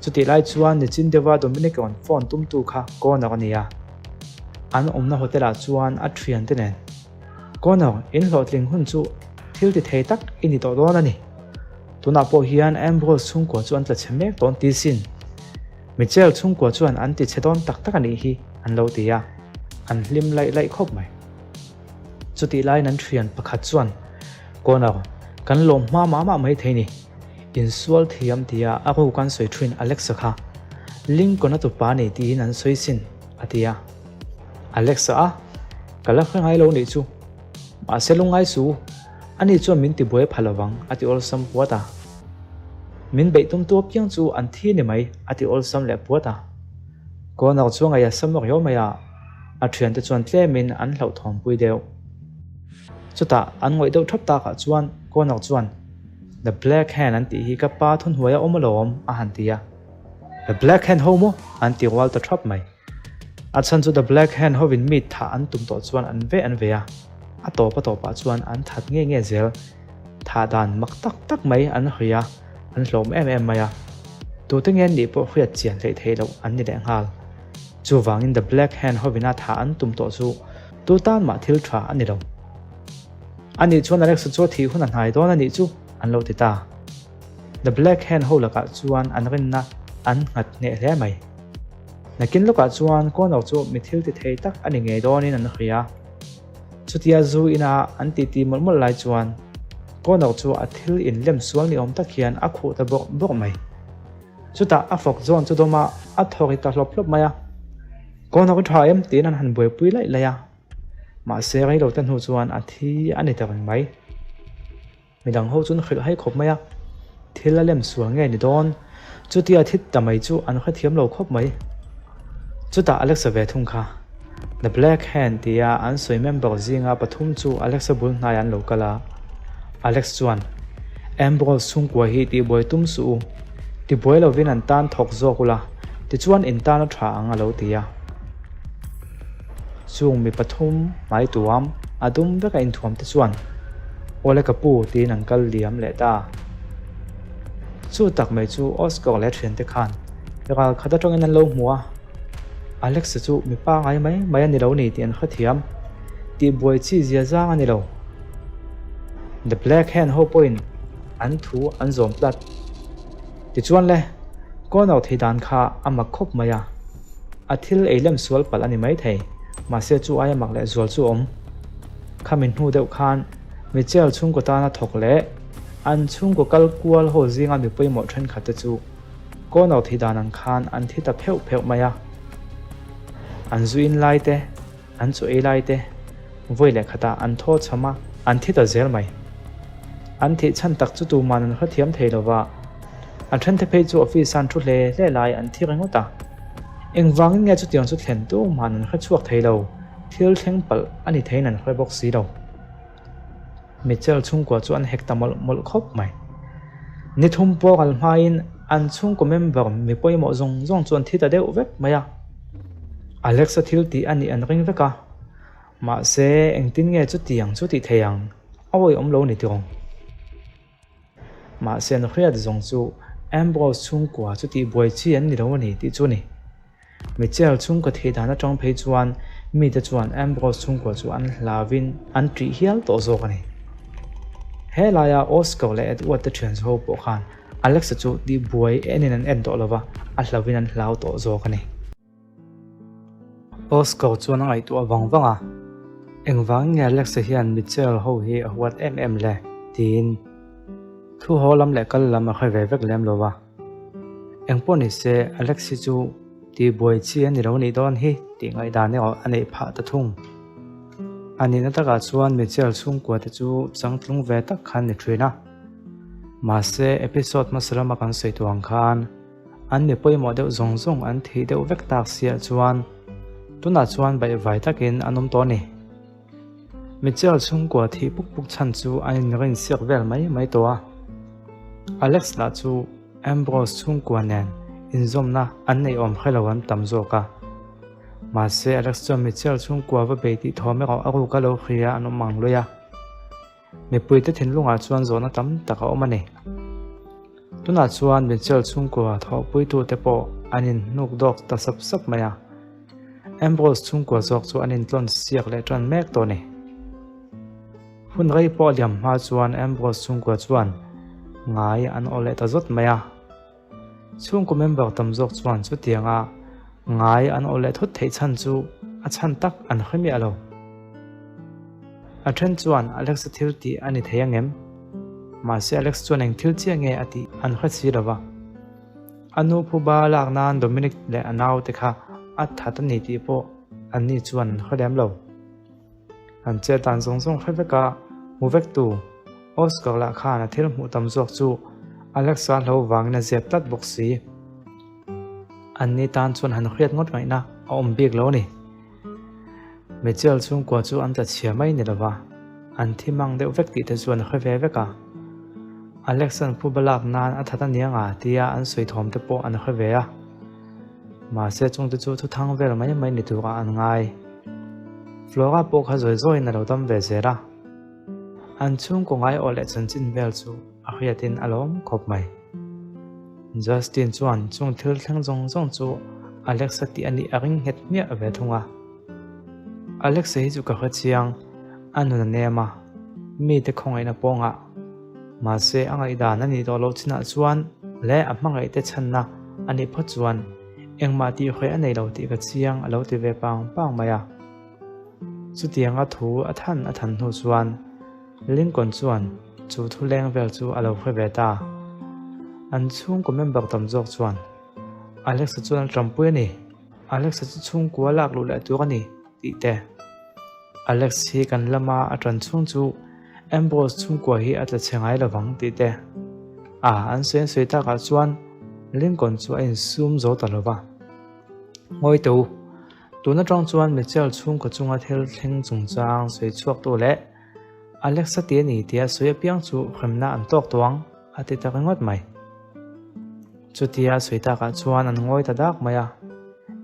Chutih lai chuan nichin deuha Dominic rawn phone tumtu kha Connor a ni a. An awmna hotel ah chuan a thiante nen, Connor, in hlawhtling hun chu thil ti thei tak i ni tawh dawn a ni. Tunah pawh hian Ambrose chhungkua chu an tla chhe mek dawn ti sin. Michelle chhungkua chuan an ti chhe dawn tak tak a nih hi an lo ti a, an hlim laih laih khawp mai. Chutih laiin an thian pakhat chuan, Connor, kan lawm hma mah mah mai thei ni. Insual thiam tia a ruk an sawi thin Alexa kha Lincoln-a tupa nei tiin an sawi sin, a ti a. Alexa a, Ka la hre ngai lo nih chu. Mahse lungngai su, ani chuan min tibuai pha lovang, a ti awlsam puat a. Min beih tumtu apiang chu an thi ni mai, a ti awlsam leh puat a. Connor chu a ngaih a sam riau mai a, a thiante chuan tlemin an hlauhthawnpui deuh. Chutah an ngawih deuh thap takah chuan Connor chuan, The Black Hand an tih hi ka pa thunhnuai a awm alawm, a han ti a. The Black Hand ho maw? an ti rual ta thap mai. A chhan chu The Black Hand hovin mi thah an tum tawh chuan an veh an ve a, a tawp a tawpah chuan an that nge nge zel. Thah dan mak tak tak mai an hawi a, an hlawm em em mai a. Tute nge nih pawh hriat chian hleih theih loh an ni leh nghal. Chuvangin The Black Hand hovina thah an tum tawh chu tu tan mah thil tha a ni lo. A nih chuan Alexa chu a thih hun a hnai dawn a nih chu an lo ti ta. The Black Hand ho lakah chuan an rinna an nghat hneh hle mai. Nakin lawkah chuan Connor chu mi thil ti thei tak a ni ngei dawnin an hria. Chutia zu ina an titi mawlh mawlh lai chuan Connor chu a thil inlem sual ni awm tak hian a khuh ta bawrh bawrh mai. Chutah a fawk zawn chu dawm a, a thaw ri ta hlawp hlawp mai a. Connor i tha em? tiin an han buaipui laih laih a. Mahse reilote hnu chuan a thi a ni ta reng mai. Midang ho chuan hrilh hai khawp mai a, thil a lem sual nge ni dawn? Chutia thit ta mai chu an hrethiam lo khawp mai. Chutah Alexa ve thung kha. The Black Hand tia an sawi member zinga pathum chu Alexa bul hnaiah an lo kal a. Alex chuan, Ambrose chhungkua hi tihbuai tum suh u. Tibuai lovin an tan thawk zawk ula, tichuan in tan a tha ang a lo ti a. Chung mi pathum hmai tuam a dum vek a inthuam te chuan Awle ka pu tiin an kal liam leh ta. Chu tak mai chu Oscar leh a thiante khan ral khat atangin an lo hmu a, Alex-a chu mi pangai mai mai a ni lo ni tih an hrethiam. Tihbuai chi zia zang a ni lo. The Black Hand ho pawhin an thu an zawm tlat. Tichuan le, Connor thei dan kha a mak khawp mai a. A thil ei lem sual palh a ni maithei, mahse chu aia mak leh zual chu awm. Khami hnu deuh khan Michelle chhungkaw tana thawk leh an chhungkaw kal kual ho zinga mi pawimawh thenkhat te chu Connor thi dan ang khan an thi ta pheuh pheuh mai a. An zu in lai te, An chu ei lai te vawi leh khatah an thaw cham a, an thi ta zel mai. An thih chhan tak chu tuman an hrethiam thei lo va, an thente phei chu office a an thu hle hle lai an thi ringawt a. Engvangin nge chutiang chu thlen tuman an hrechhuak thei lo, thil thleng palh a ni theiin an hre bawk si lo. Mitchell chhungkua chu an hek ta mawlh mawlh khawp mai. Ni thum pawh kal hmain an chhungkaw member mi pawimawh zawng zawng chu an thi ta deuh vek mai a. Alex-a thil tih a nih an ring vek a, mahse engtin nge chutiang chu tih thei ang a awihawm lo ni tawng. Mahse an hriat zawng chu Ambrose chhungkua chu tihbuai chi an ni lo a ni tih chu a ni. Mitchell chhungkaw thih dan atang phei chuan mite chuan Ambrose chhungkua chu an hlauvin an ṭih hial tawh zawk a ni. He laia Oscar leh Edward te ṭhian ho pawh khan Alexa chu tihbuai enin an en tawh lova, a hlauvin an hlau tawh zawk a ni. Oscar chuan a ngaihtuah vang vang a, Engvangin nge Alexa hian Mitchell ho hi a huat em em le? tiin thu haw lam leh kal lam a hre ve vek lem lo va. Engpawh ni se Alex hi chu tihbuai chi a ni lo nih dawn hi tih ngaihdan erawh a neih phah ta thung. A nihna takah chuan Mitchell chhungkua te chu changtlung ve tak khan ni thin a. Mahse, episode hmasa lama kan sawi tawh ang khan an mi pawimawh deuh zawng zawng an thih deuh vek tak siah chuan tunah chuan baihvai takin an awm tawh a ni. Mitchell chhungkua thih puk puk chhan chu an inrinsiak vel mai mai tawh a. Alex lah chu Ambrose chhungkua nen inzawmna an neih awm hre lo an tam zawk a. Mahse, Alex chuan Mitchell chhungkua va bei tih thawm erawh a ruk a lo hria an awm ang luih a. Mipuite thinlungah chuan zawhna tam tak a awm a ni. Tunah chuan Mitchell chhungkua thawhpuitute pawh an inhnuk dawk ta sap sap mai a. Ambrose chhungkua zawk chu an intlawn siak leh tan mek tawh a ni. Hun rei pawh a liam hma chuan Ambrose chhungkua chuan ngai an aw leh ta zawt mai a. Chhungkaw member tam zawk chuan chutianga ngai an aw leh thut theih chhan chu a chhan tak an hre miah lo. A then chuan Alex-a thil tih a ni thei angem? Mahse Alex chuan eng thil chiah nge a tih an hre si lo va. A nu phuba lak nan Dominic leh a naute kha a that a ni tih pawh anni chuan an hre lem lo. An chet dan zawng zawng hre vek a, hmu vek tu Oscar lah khan a thil hmuh tam zawk chu Alexa hlo vangin a zep tlat bawk si. Anni tan chuan han hriat ngawt ngaihna a awm bik lo a ni. Mitchell chhungkua chu an tla chhia mai ni lova, an thi mang deuh vek tih te chuan a hre ve vek a. Alex-a'n phuba lak nan a that aniang a tia an sawi thawm te pawh an hre ve a. Mahse chungte chu thuthang vel mai mai ni turah an ngai. Flora pawh kha zawi zawiin a lo dam ve zel a. An chhungkaw ngai awh leh chanchin vel chu a hriatin a lawm khawp mai. Justin chuan chung thil thleng zawng zawng chu Alexa tih a nih a ring nghet hmiah ve thung a. Alexa hi chu ka hre chiang, a nun a nem a, mite khawngaihna pawngah. Mahse a ngaihdan a nih tawh loh chinah chuan leh a hmangaihte chhanna a nih phawt chuan engmah tihhawih a nei lo tih ka chiang a lo ti ve pang pang mai a. Chutianga thu a than a than hnu chuan Lincoln chuan chu thu leng vel chu a lo hre ve ta. An chhungkaw member tam zawk chuan Alex-a chuan a ṭampui a ni, Alex-a chu chhungkua lak luh leh tur a ni tih te. Alex hi kan lama a ṭan chhung chu Ambrose chhungkua hi a tla chhe ngai lovang tih te. A an sawi an sawi takah chuan Lincoln chu a insum zo ta lova. Ngawi teh u, tun aṭang chuan Mitchell chhungkaw chunga thil thleng chungchang sawi chhuaktu leh Alex a ti a ni tia sawi apiang chu hremna an tawk tawh ang a ti ta ringawt mai. Chutia sawi takah chuan an ngawi ta dak mai a,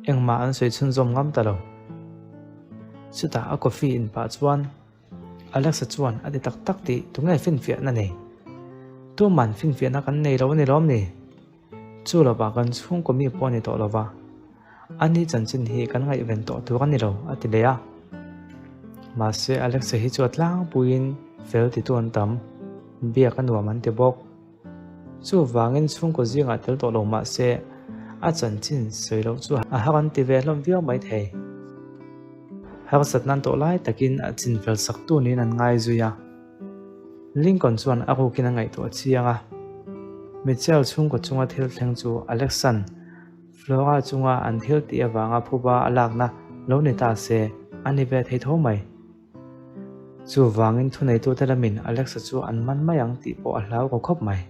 engmah an sawi chhunzawm ngam ta lo. Chutah a coffee in pah chuan Alexa chuan a ti tak tak tih tunge finfiahna nei? Tuman finfiahna kan nei lo a ni lawm ni? Chu lovah kan chhungkaw mi pawh a ni tawh lova, a ni chanchin hi kan ngaihven tawh tur a ni lo a ti leh a. Mahse Alexa hi chu a tlangpuiin fel titu an tam, biak a nuam an ti bawk. Chuvangin chhungkaw zingah tel tawh lo mah se a chanchin sawi loh chu a har an ti ve hlawm viau mai thei. Harsat nan tawh lai takin a chinfel sak tu niin an ngai zui a. Lincoln chuan a rukin a ngaihtuah chiang a. Mitchell chhungkaw chunga thil thleng chu Alexan Flora chunga an thil tih avanga phuba a lakna lo ni ta se a ni ve thei tho mai. Chuvangin thuneitute lamin Alexa chu an man mai ang tih pawh a hlau ko khawp mai.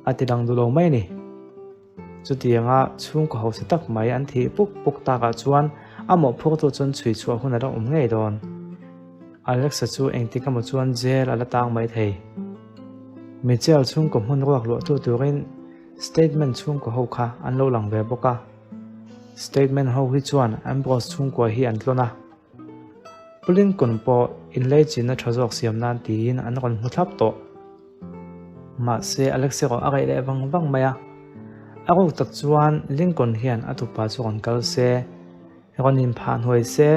A ti lang duh lo mai a ni. Chutianga chhungkaw hausa tak mai an thih puk puk takah chuan a mawhphurtu chuan chhui chhuah hun a la awm ngei dawn. Alexa chu engtik emaw chuan jail a la tang mai thei. Michelle chhungkaw hmun ruak luahtu turin statement chhungkaw ho kha an lo lang ve bawk a. Statement ho hi chuan Ambrose chhungkua hi an tlawn a. Pu Lincoln pawh inleichinna tha zawk siam nan tiin an rawn hmu thlap tawh. Mahse, Alex erawh a reh leh vang vang mai a. A ruk tak chuan Lincoln hian a tupa chu rawn kal se, rawn inphah hnuai se,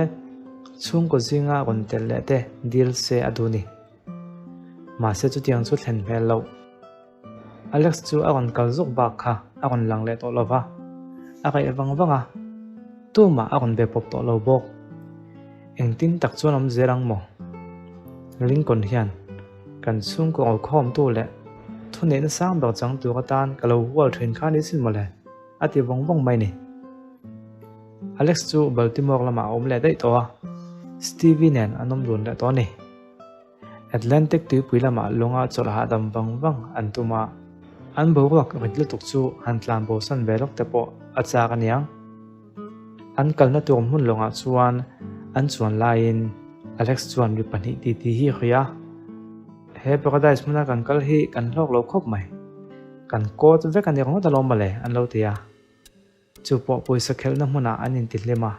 chhungkaw zinga rawn tel leh te dil se a duh ni. Mahse chutiang chu thlen hmel loh. Alex chu a rawn kal zawk bak kha a rawn lang leh tawh lo va, a reh vang vang a, tumah a rawn be pawp tawh lo bawk. Engtin tak chuan awm zel ang maw? Lincoln hian kan chhungkaw awlkhawmtu leh thuneihna sang ber chang tur atan ka lo hual thin kha ni sin mawle, a ti vawng vawng mai ni. Alex chu Baltimore lamah a awm leh daih tawh a. Stevie nen an awm dun leh tawh a ni. Atlantic tuipui lamah lunga chawlh hahdam vang vang an tum a, an boruak rit lutuk chu han tlan bosan ve lawk te pawh a chak a niang. An kalna tur hmun lawngah chuan an chuan laiin Alex chuan mi pahnih titi hi a hawi a, He paradise hmuna kan kal hi kan hlawk lo khawp mai. Kan kawt vek a ni ringawt alawm mawle an lo ti a. Chu pawh pawisa khelhna hmunah an intihlim a,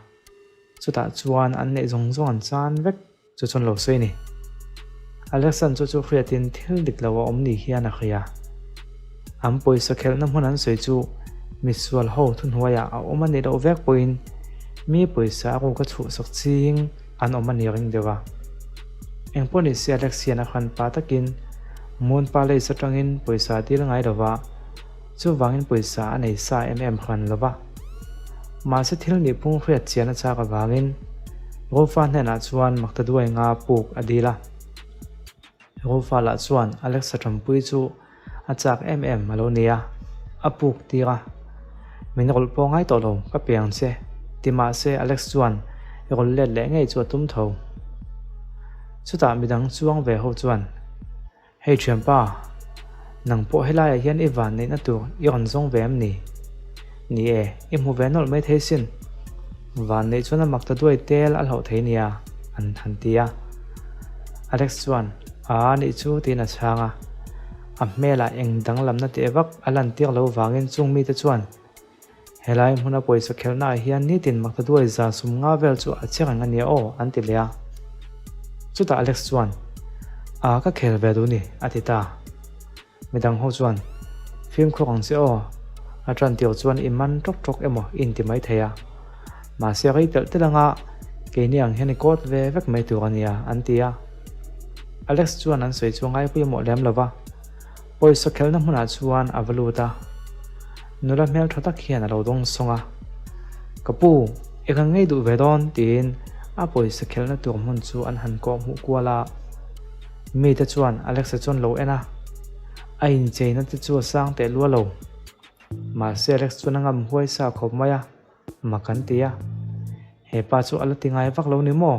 chutah chuan an neih zawng zawng an chan vek chu chuan lo sawi a ni. Alexan chu chu hriatin thil dik lo a awm ni hian a hria. An pawisa khelhna hmun an sawi chu misual ho thuhnuaiah a awm a nih loh vek pawhin mi pawisa a ruk a chhuhsak ching an awm a ni ring deuh a. Engpawh ni se Alex hian a hran pa takin Moon Palace atangin pawisa a dil ngai lo va, Chuvangin pawisa a nei sa em em hran lo va. Mahse thil nihphung hriat chian a chak avangin Rufa hnenah chuan maktaduai nga puk a dil a. Rufa lah chuan Alexa Tampui chu a chak em em a lo ni a, a puk tir a. Min rawlh pawh ngai tawh lo, ka piang che, ti mahse Alex chuan rawlh let leh ngei chu a tum tho. Chutah midang chuang ve ho chuan. Hei thianpa, nang pawh helaiah hian i van neihna tur i rawn zawng ve em ni? Ni e, i hmu ve nawlh mai thei sin. Van neih chuan a mak ta duai tel a hlauh thei nia, an han ti a. Alex chuan, Aa nih chu tiin a chhang a. A hmelah eng danglamna teh vak a lantir lo vangin chung mite chuan Helai hmuna pawisa khelhna ah hian nitin maktaduai za sum nga vel chu a che reng a nia aw, an ti leh a. Chutah Alex chuan, A, ka khel ve duh ni, a ti ta. Midang ho chuan, Fimkhur ang che aw, a tan tir chuan i man tawk tawk emaw i inti mai thei a. Mahse rei telh telh anga keini ang hian i kawt ve vek mai tur a nia, an ti a. Alex chuan an sawi chu ngaipawimawh lem lo va. Pawisa khelhna hmunah chuan a va lut a, nula hmel tha tak hian a lo dawng sawng a, Ka pu, i kan ngei duh ve dawn tiin a pawisa khelhna tur hmun chu an han kawh hmuh kual a. Mite chuan Alexa chuan lo en a, a incheina te chu a sang teh lua lo. Mahse Alex chuan a ngam huai sa khawp mai a, mak an ti a, He pa chu a la ti ngai vak lo ni maw?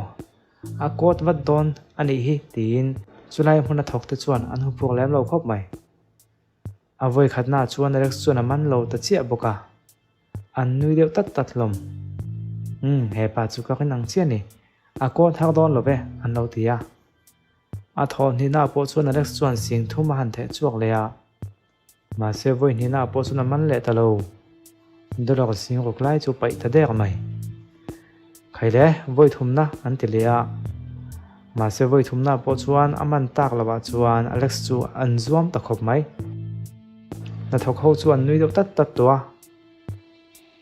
A kawt vat dawn a nih hi tiin chulai hmun a thawk te chuan an huphuk lem lo khawp mai. A vawi khatnaah chuan Alex chuan a man lo ta chiah bawk a, an nui deuh tat tat hlawm. Umm, he pa chu ka rin ang chiah ni, a kawt har dawn lo ve an lo ti a. A thawh hnihnaah pawh chuan Alex chuan sing thum a han theh chhuak leh a. Mahse vawi hnihnaah pawh chuan a man leh ta lo. Dollar sing ruk lai chu paih ta der mai. Khaile, vawi thumna an ti leh a. Mahse vawi thumnaah pawh chuan a man tak lovah chuan Alex chu an zuam ta khawp mai. Hnathawk ho chu an nui deuh tat tat tawh a.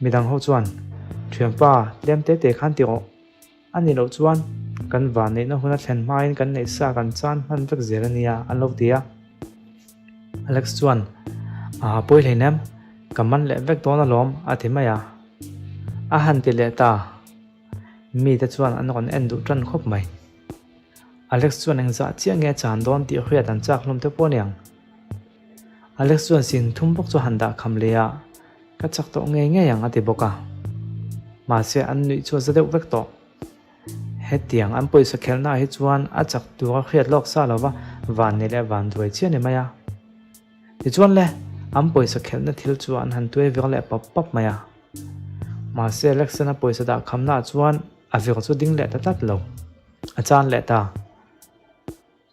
Midang ho chuan, Thianpa, tlem te te khan ti rawh. A nih loh chuan kan vanneihna huna thlen hmain kan neih sa kan chan hman vek zel a nia an lo ti a. Alex chuan, Aa pawi hleinem, ka man leh vek dawn alawm a ti mai a. A han ti leh ta. Mite chuan an rawn en duh tan khawp mai. Alex chuan engzah chiah nge a chan dawn tih hriat an chak hlawm te pawh aniang. Alex chuan sin thum bawk chu a han dah kham leh a. Ka chak tawh ngei ngei ang a ti bawk a. Mahse an nuih chu a za deuh vek tawh. Hetiang an pawisa khelhnaah hi chuan a chak tur a hriat lawk sa lo va, van nei leh van duai chiah a ni mai a. Tichuan le, an pawisa khelhna thil chu an han tuai vir leh pap pap mai a. Mahse Alexan-a pawisa dah khamnaah chuan a vir chu ding leh ta tlat lo. A chan leh ta.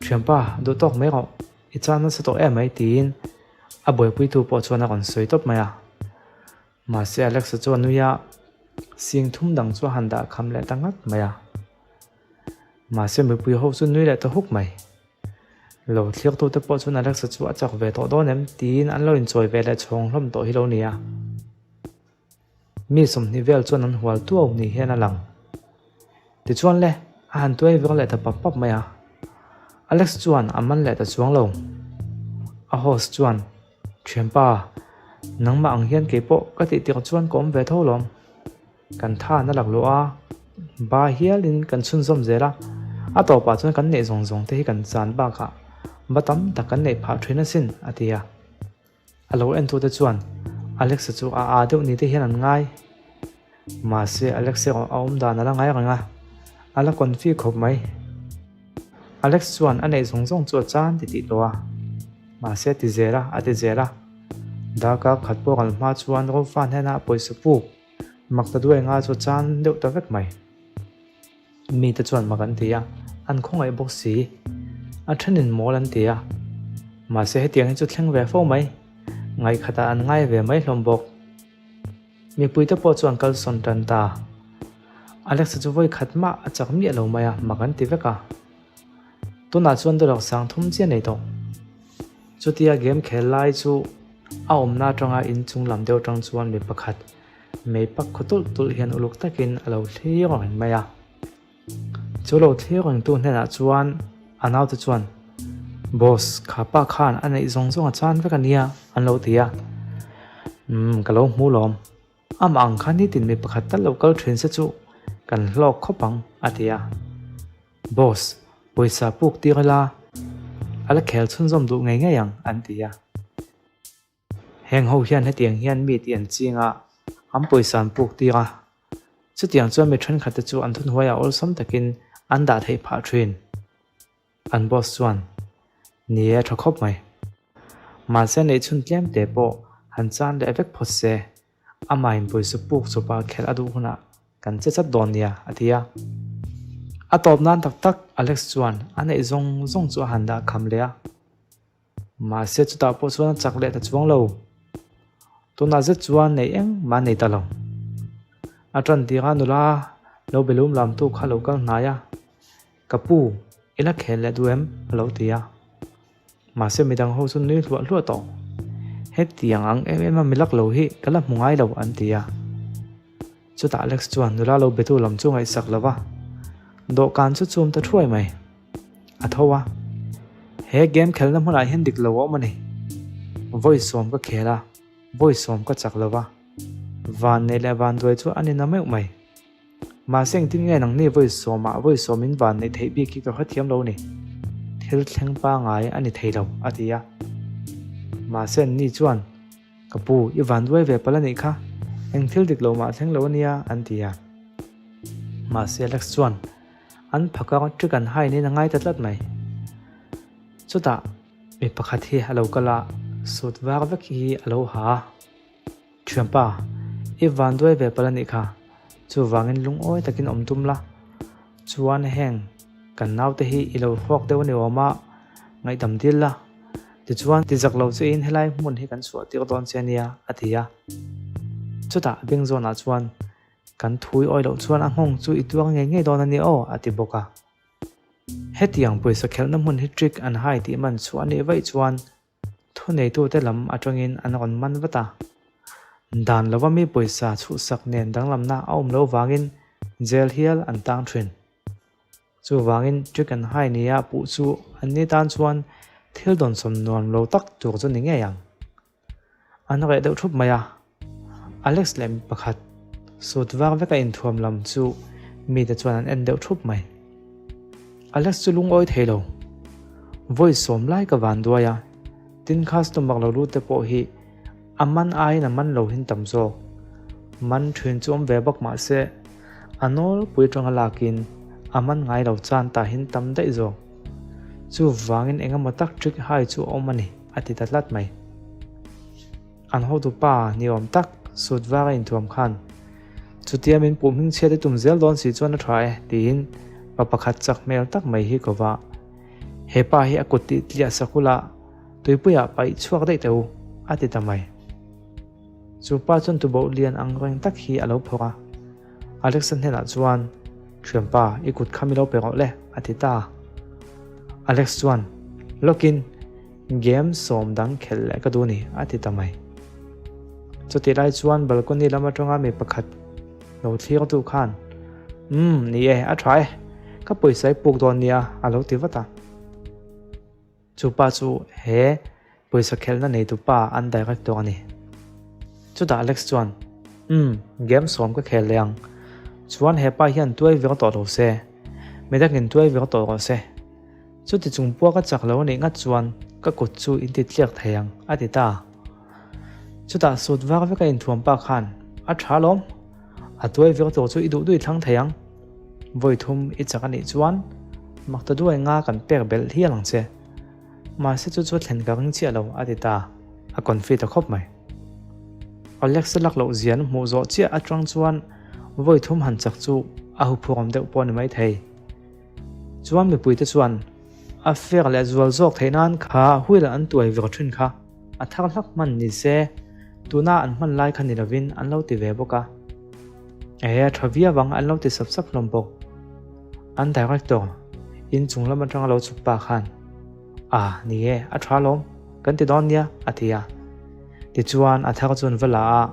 Thianpa, duh tawk mai rawh, i chan nasa tawh em mai tiin a buaipuitu pawh chuan a rawn sawi tawp mai a. Mahse Alexa chu a nui a, sing thum dang chu a han dah kham leh ta ngat mai a. Mahse mipui ho chu nui leh ta huk mai. Lo thliaktute pawh chuan Alexa chu a chak ve tawh dawn em tiin an lo inchawi ve leh chhawng hlawm tawh hi lo nia. Mi 20 vel chuan an hual tuau ni hian a lang. Tichuan le, a han tuai vir leh ta pap pap mai a. Alex chuan a man leh ta chuang lo. A host chuan, Thianpa, nangmah ang hian keipawh ka tih tirh chuan ka awm ve tho lawm. Kan tha na laklawh a, ba hialin kan chhunzawm zel a. A tawpah chuan kan neih zawng zawng te hi kan chan bakah ba tam tak kan neih phah thin asin, a ti a. A lo entute chuan Alexa chu a aa deuh ni te hian an ngai. Mahse Alex erawh a awm dan a la ngai reng a. A la confi khawp mai. Alex chuan a neih zawng zawng chu a chan ti tih tawh a. Mahse a ti zel a, a ti zel a. Darkar khat pawh kal hma chuan Rofa hnenah pawisa puk mak ta duai nga chu a chan deuh ta vek mai. Mite chuan mak an ti a, an khawngaih bawk si. A thenin mawl an ti a. Mahse hetiang hi chu thleng ve fo mai. Ngaihkhatah an ngai ve mai hlawm bawk. Mipuite pawh chu an kalsawn tan ta. Alexa chu vawi khat mah a chak miah lo mai a, mak an ti vek a. Tunah chuan dollar 3000 chiah nei tawh. Chutia game khel lai chu a awmna atanga inchung lam deuh atang chuan mi pakhat mei pak khaw tulh tulh hian uluk takin a lo thlir reng mai a. Chu lo thlir rengtu hnenah chuan a naute chuan, Boss, kha pa khan a neih zawng zawng a chan vek a nia, an lo ti a. Umm, ka lo hmu lawm. Amah ang kha nitin mi pakhat tal lo kal thin se chu kan hlawk khawp ang, a ti a. Boss, pawisa puk tir ila, a la khel chhunzawm duh ngei ngei ang, an ti a. Heng ho hian hetiang hian mi tih an ching a, an pawisa an puk tir a. Chutiang chuan mi thenkhat te chu an thunhuaiah awlsam takin an dah theih phah thin. An boss chuan, Ni e, tha khawp mai. Mahse neih chhun tlem te pawh han chan leh vek phawt se, amahin pawisa puk chawpa khelh a duh hunah kan che chat dawn nia, a ti a. A tawp nan tak tak Alex chuan a neih zawng zawng chu a han dah kham leh a. Mahse chutah pawh chuan a chak leh ta chuang lo. Tunah zet chuan neih engmah a nei ta lo. A tan tirah nula lo be lum lamtu kha lo kal hnai a, Ka pu, i la khel leh duh em? a lo ti a. Mahse midang ho chu nui hluah hluah tawh. Hetiang ang em em a mi lak lo hi ka la hmu ngai lo an ti a. Chutah Alex chuan nula lo betu lam chu ngaihsak lo va, dawhkan chu chum ta thuai mai. A tho a, He game khelna hmunah hian dik lo a awm a ni. Vawi sawm ka khel a, vawi sawm ka chak lo va. Van neih leh van duai chu a ni na meuh mai. Mahse engtin nge nangni vawi sawmah vawi sawmin van neih theih bik hi ka hrethiam lo ni. Thil thleng pangai a ni thei lo, a ti a. Mahse anni chuan. Ka pu, i van duai ve palh a nih kha, eng thil dik lo mah thleng lo a nia, an ti a. Mahse Alex chuan an phaka trick an hai niin a ngai ta tlat mai. Chutah mi pakhat hi a lo kal a, suit var vek hi a lo ha a. Thianpa, i van duai ve palh a nih kha, chuvangin lungawi takin awm tum la. Chuan heng kan naute hi i lo hrawk deuh a ni awm a, ngaihdam dil la. Tichuan, ti zak lo che in helai hmun hi kan chhuah tir dawn che ania, a ti a. Chutah a beng zawnah chuan, Kan thui awi loh chuan a nghawng chu i tuar ngei ngei dawn a ni aw, a ti bawk a. Hetiang pawisa khelhna hmun hi trick an hai tih man chhuah a nih vaih chuan thuneitute lam atangin an rawn man vat a. Dan lova mi pawisa chhuhsak nen danglamna a awm lo vangin jail hial an tang thin. Chuvangin trick and high nia puh chu an ni tan chuan thil dawnsawm nuam lo tak tur chu ni ngei ang. An reh deuh thup mai a, Alex leh mi pakhat sut var veka inthuam lam chu mite chuan an en deuh thup mai. Alex chu lungawi thei lo. Vawi sawm lai ka van duai a, tin customer lo lut te pawh hi A man aiin a man lo hin tam zawk. Man thin chu awm ve bawk mah se, a nawlpui atanga lakin a man ngai lo chan tah hin tam daih zawk. Chuvangin eng emaw tak trick hai chu a awm a ni, a ti ta tlat mai. An hotupa ni awm tak sut var a inthuam khan, Chutia min puh hmingchhiat i tum zel dawn si chuan a tha e, tiin pa pakhat chak hmel tak mai hi ko va. He pa hi a kut tih tliah sak ula, Tuipuiah paih chhuak daih teh u, a ti ta mai. Chu pa chuan tuboh lian ang reng tak hi a lo phawrh a. Alexa hnenah chuan, Thianpa, i kut kha mi lo pe rawh le, a ti ta. Alex chuan, Lawkin, game sawm dang khelh leh ka duh ni, a ti ta mai. Chutih lai chuan balcony lam atanga mi pakhat lo thlirtu khan, Umm, ni e, a tha e, ka pawisa i puk dawn nia, a lo ti vat a. Chu pa chu he pawisa khelhna neitu pa an director a ni. Chutah Alex chuan, Umm, game sawm ka khel leh ang. Chuan he pa hian tuai vir tawh lo se, midangin tuai vir tawh rawh se. Chuti chung pua ka chak lo a nih ngat chuan ka kut chu in ti tliak thei ang, a ti ta. Chutah sut var veka inthuam pa khan, A tha lawm, a tuai vir tur chu i duh duh i thlang thei ang. Vawi thum i chak a nih chuan maktaduai nga kan pek belh hial ang che. Mahse chu chu thlen ka ring chiah lo, a ti ta. A confi ta khawp mai. Alex-a lak loh zia an hmuh zawh chiah atang chuan vawi thum han chak chu a huphurhawm deuh pawh a ni maithei. Chuan mipuite chuan a fek leh zual zawk theih nan kha wheel an tuai vir thin kha a thar hlak hman ni se tuna an hman lai kha ni lovin an lo ti ve bawk a. E a tha viau ang an lo ti sap sap hlawm bawk. An director in chung lam atanga lo chhuk pa khan a ni e a tha lawm kan ti dawn nia a ti a. Tichuan a thar chu an va la a.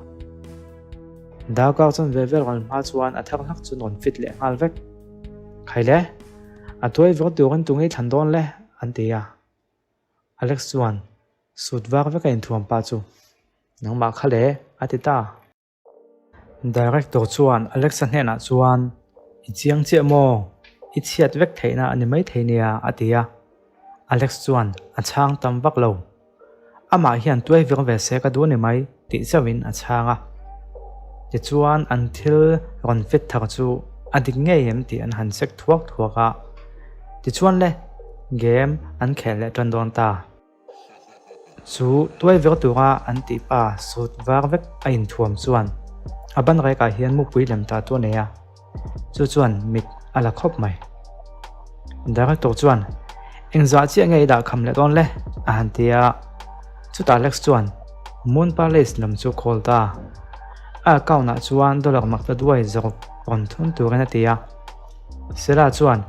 Darkar chuan ve vel rawn hma chuan a thar hlak chu an rawn fit leh nghal vek. Khai le, a tuai vek turin tu ngei thlan dawn le? an ti a. Alex chuan sut vak vek a inthuam pah chu, Nangmah kha le, a ti ta. Director chuan Alex-a hnenah chuan, I chiang chiah maw? I chhiat vek theihna a ni maithei nia, a ti a. Alex chuan a chhang tam vak lo. Amah hian tuai vir ve se ka duh a ni mai tih chauhin a chhang a. Tichuan an thil rawn fit thar chu a dik ngei em tih an han check thuak thuak a. Tichuan le, game an khel leh tan dawn ta. Chu tuai vir tura an tih pa sut var vek a inthuam chuan a ban rekah hian mupui lem ta chu a nei a. Chu chuan mit a la khawp mai. Director chuan, Engzah chiah nge i dah kham leh dawn le? a han ti a. Chutah Alex chuan Moon Palace lam chu call ta. A account ah chuan dollar mak ta duai zawk rawn thun turin a ti a. Sela chuan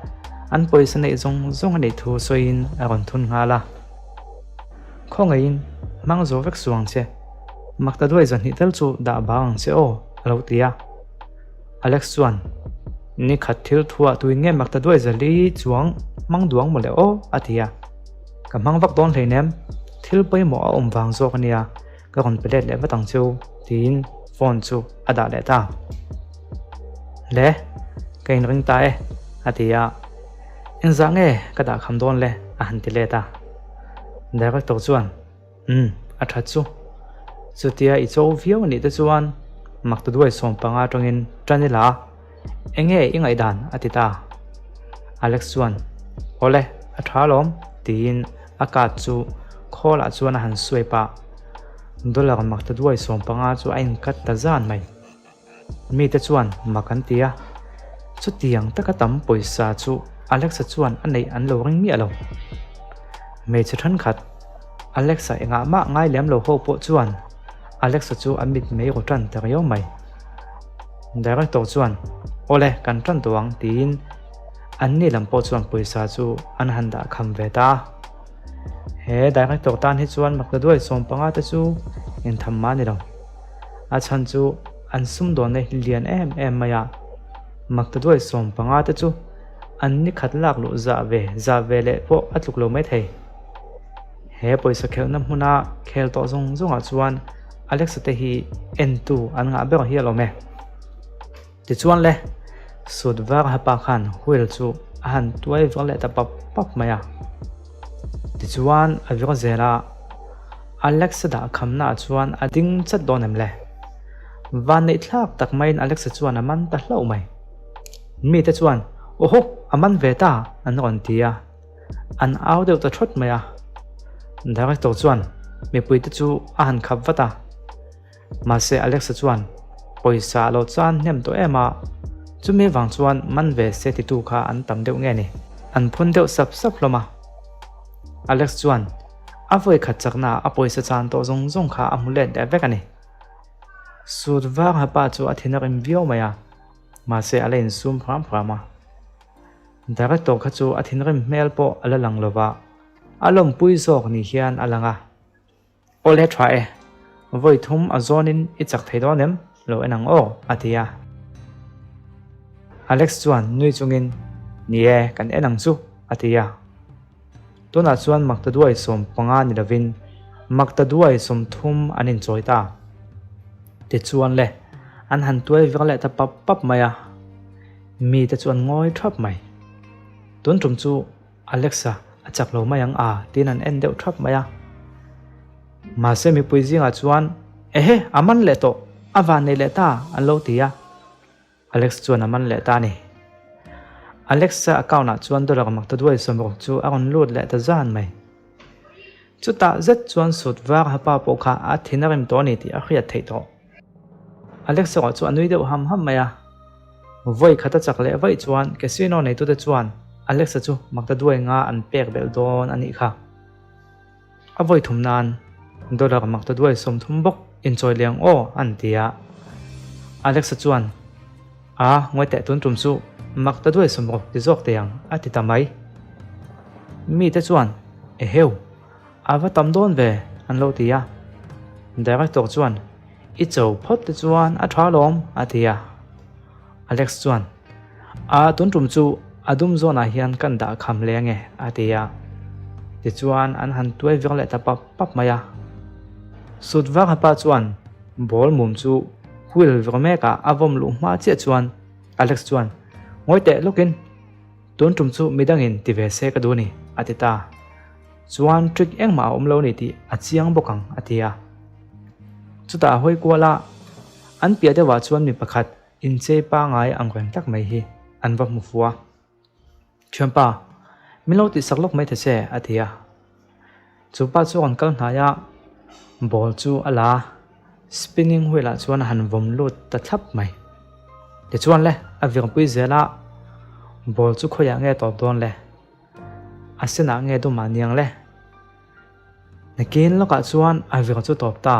an pawisa neih zawng zawng a neih thu sawiin a rawn thun nghal a. Khawngaihin hmang zo vek suang che. Mak ta duai zahnih tel chu dah bang ang che aw, a lo ti a. Alex chuan, Ni khat thil thuah tuin nge mak ta duai zali chuang hmang duang mawle aw, a ti a. Ka hmang vak dawn hleinem, thil pawimawh a awm vang zawk a nia, ka rawn pe let leh vat ang cheu, tiin phone chu a dah leh ta. Le, ka inring ta e, a ti a. Engzah nge ka dah kham dawn le, a han ti let a. Director chuan, Umm, a that chu. Chutia i cho viau anih te chuan mak ta duai 15 atangin tan ila a, enge i ngaihdan a ti ta. Alex chuan, Awle, a tha alawm, tiin a card chu khawl ah chuan a han swipe a, dollar mak ta duai 15 chu a incut ta zan mai. Mite chuan mak an ti a, chutiang taka tam pawisa chu Alexa chuan a neih an lo ring miah lo. Hmeichhe thenkhat, Alexa engah mah ngai lem lo ho pawh chuan Alexa chu a mit mei ru tan ta riau mai. Director chuan, Awle, kan tan tawh ang tiin anni lam pawh chuan pawisa chu an han dah kham ve ta a. He director tan hi chuan maktaduai 15 te chu intham mah a ni lo. A chhan chu an sumdawnna hi lian em em mai a, maktaduai 15 te chu an ni khat lak luh zah ve zah ve leh pawh a tluk lo mai thei. He pawisa khelhna hmuna khel tawh zawng zawngah chuan Alexa te hi entu an ngah ber hial awm e. Tichuan le, sut var hapa khan wheel chu a han tuai vir leh ta pap pap mai a. Tichuan a vir zel a, Alexa dah khamna ah chuan a ding chat dawn em le? Van neih thlak tak maiin Alexa chuan a man ta hlauh mai. Mite chuan, Awhaw, a man ve ta! an rawn ti a. An au deuh ta thawt mai a. Director chuan mipuite chu a han khap vat a. Mahse Alexa chuan pawisa a lo chan hnem tawh em a, chumi vang chuan man ve se titu kha an tam deuh nge ni? An phun deuh sap sap hlawm a. Alex chuan a vawi khat chakna a pawisa chan tawh zawng zawng kha a hmu let leh vek a ni. Sut vang hapa chu a thin a rim viau mai a, mahse a la insum hram hram a. Director kha chu a thinrim hmel pawh a la lang lova, a lawmpui zawk ni hian a lang a. Awle tha e, vawi thum a zawnin i chak thei dawn em? Lo en ang aw, a ti a. Alex chuan nui chungin, Ni e, kan en ang chu, a ti a. Tunah chuan maktaduai 15 ni lovin maktaduai 30 an inchawi ta. Tichuan le, an han tuai vir leh ta pap pap mai a. Mite chu an ngawi thap mai. Tun tum chu Alexa a chak lo mai ang a tiin an en deuh thap mai a. Mahse mipui zingah chuan Ehe a man leh tawh, a van nei leh ta an lo ti a. Alex chuan a man leh ta a ni. Alexa account ah chuan dollar mak ta duai 60 chu a rawn lut leh ta zan mai. Chutah zet chuan sut var ha pa pawh kha a thin a rim tawh a ni tih a hriat theih tawh. Alexa erawh chu a nui deuh ham ham mai a. Vawi khat a chak leh vaih chuan casino neitute chuan Alexa chu mak ta duai nga an pek belh dawn a nih kha. A vawi thum nan dollar mak ta duai 30 bawk inchawi leh ang aw an ti a. Alexa chuan A, ngawi teh tun tum chu mak ta duai 60 ti zawk teh ang a ti ta mai. Mite chuan Eheu, a va tam dawn ve an lo ti a. Director chuan I cho phawt te chuan a tha lawm a ti a. Alex chuan A, tun tum chu a dum zawnah hian kan dah kham leh ange a ti a. Tichuan an han tuai vek leh ta pap pap mai a. Sut vak pa chuan ball mum chu wheel vek mekah a vawm luh hma chiah chuan Alex chuan Ngawi teh lawkin tun tum chu midangin ti ve se ka duh a ni a ti ta. Chuan trick engmah a awm lo ni tih a chiang bawk ang a ti a. Chutah a hawi kual a, an piah deuhah chuan mi pakhat inchei pangai ang reng tak mai hi an va hmu fu a. Thianpa, min lo tihsak lawk mai ta che a ti a. Chu pa chu a rawn kal hnai a, ball chu a la a, spinning wheel ah chuan a han vawm lut ta thlap mai. Tichuan le, a virpui zel a, ball chu khawiah nge tawp dawn le? A senah nge dumah niang le? Nakin lawkah chuan a vir chu tawp ta.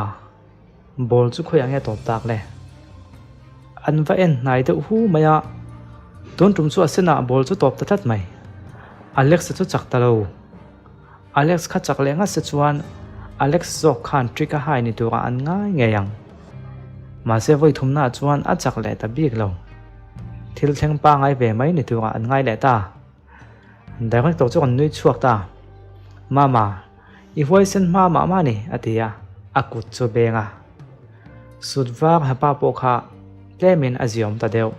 Ball chu khawiah nge tawp tak le? An va en hnai deuh hu mai a, tun tum chu a senah ball chu tawp ta tlat mai. Alex-a chu chak ta lo. Alex kha chak leh ngat se chuan Alex zawk khan trick a hai ni turah an ngai ngei ang. Mahse vawi thumnaah chuan a chak leh ta bik lo. Thil thleng pangai ve mai ni turah an ngai leh ta. Director chu an nui chhuak ta. Mama, i huaisen hma mah mah ni, a ti a, a kut chu a beng a. Sut var ha pa pawh kha tlemin a ziawm ta deuh.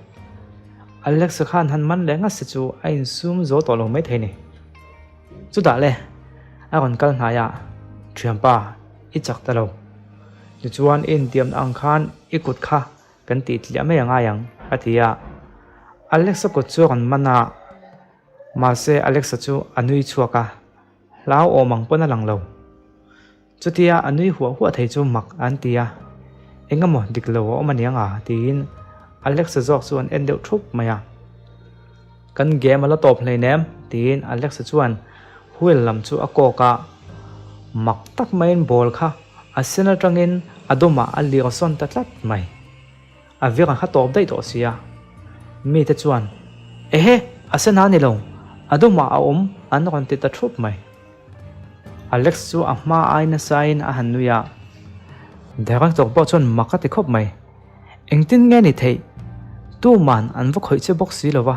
Alex-a khan han man leh ngat se chu a insum zo tawh lo maithei ni. Chutah le, a rawn kal hnai a, Thianpa, i chak ta lo. Tichuan i intiamna ang khan i kut kha Kan tih tliah mai a ngai ang, a ti a. Alexa kut chu a rawn man a, mahse Alexa chu a nui chhuak a, hlauhawm ang pawn a lang lo. Chutia a nui huah huah thei chu mak an ti a, eng emaw dik lo a awm aniang a tiin Alexa zawk chu an en deuh thup mai a. Kan game a la tawp hleinem tiin Alexa chuan wheel lam chu a kawk a, mak tak maiin ball kha A sen atangin a dawmah a lir sawn ta tlat mai. A vir a kha tawp daih tawh sia. Mite chuan, Ehe, a sen a ni lo, a dawmah a awm an rawn ti ta thup mai. Alex chu a hma ai nasain a han nui a. Director pawh chuan mak a ti khawp mai. Engtin nge ni theih? Tuman an va khawih che bawk si lo va.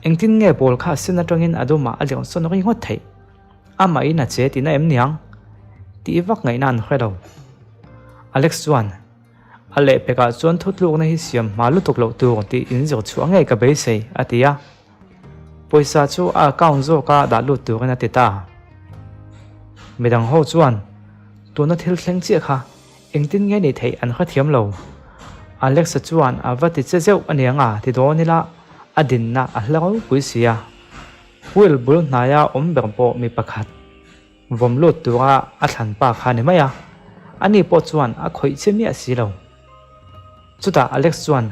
Engtin nge ball kha a sen atangin a dawmah a lir sawn ringawt theih? Amahin a che tihna em niang? Tih vak ngaihna an hre lo. Alex chuan, A lehpekah chuan thutlukna hi siam hma lutuk loh tur tih inzir chhuah ngei ka beisei, a ti a. Pawisa chu a account zawka dah lut turin a ti ta. Midang ho chuan, Tuna thil thleng chiah kha engtin nge ni theih an hrethiam lo. Alex-a chuan a va ti che zeuh aniang a ti dawn ila a dinna a hla ropui si a. Wheel bul hnaia awm ber pawh mi pakhat vawm lut tura a thlan pa kha ni mai a, ani pawh chuan a khawih che miah si lo. Chutah Alex chuan,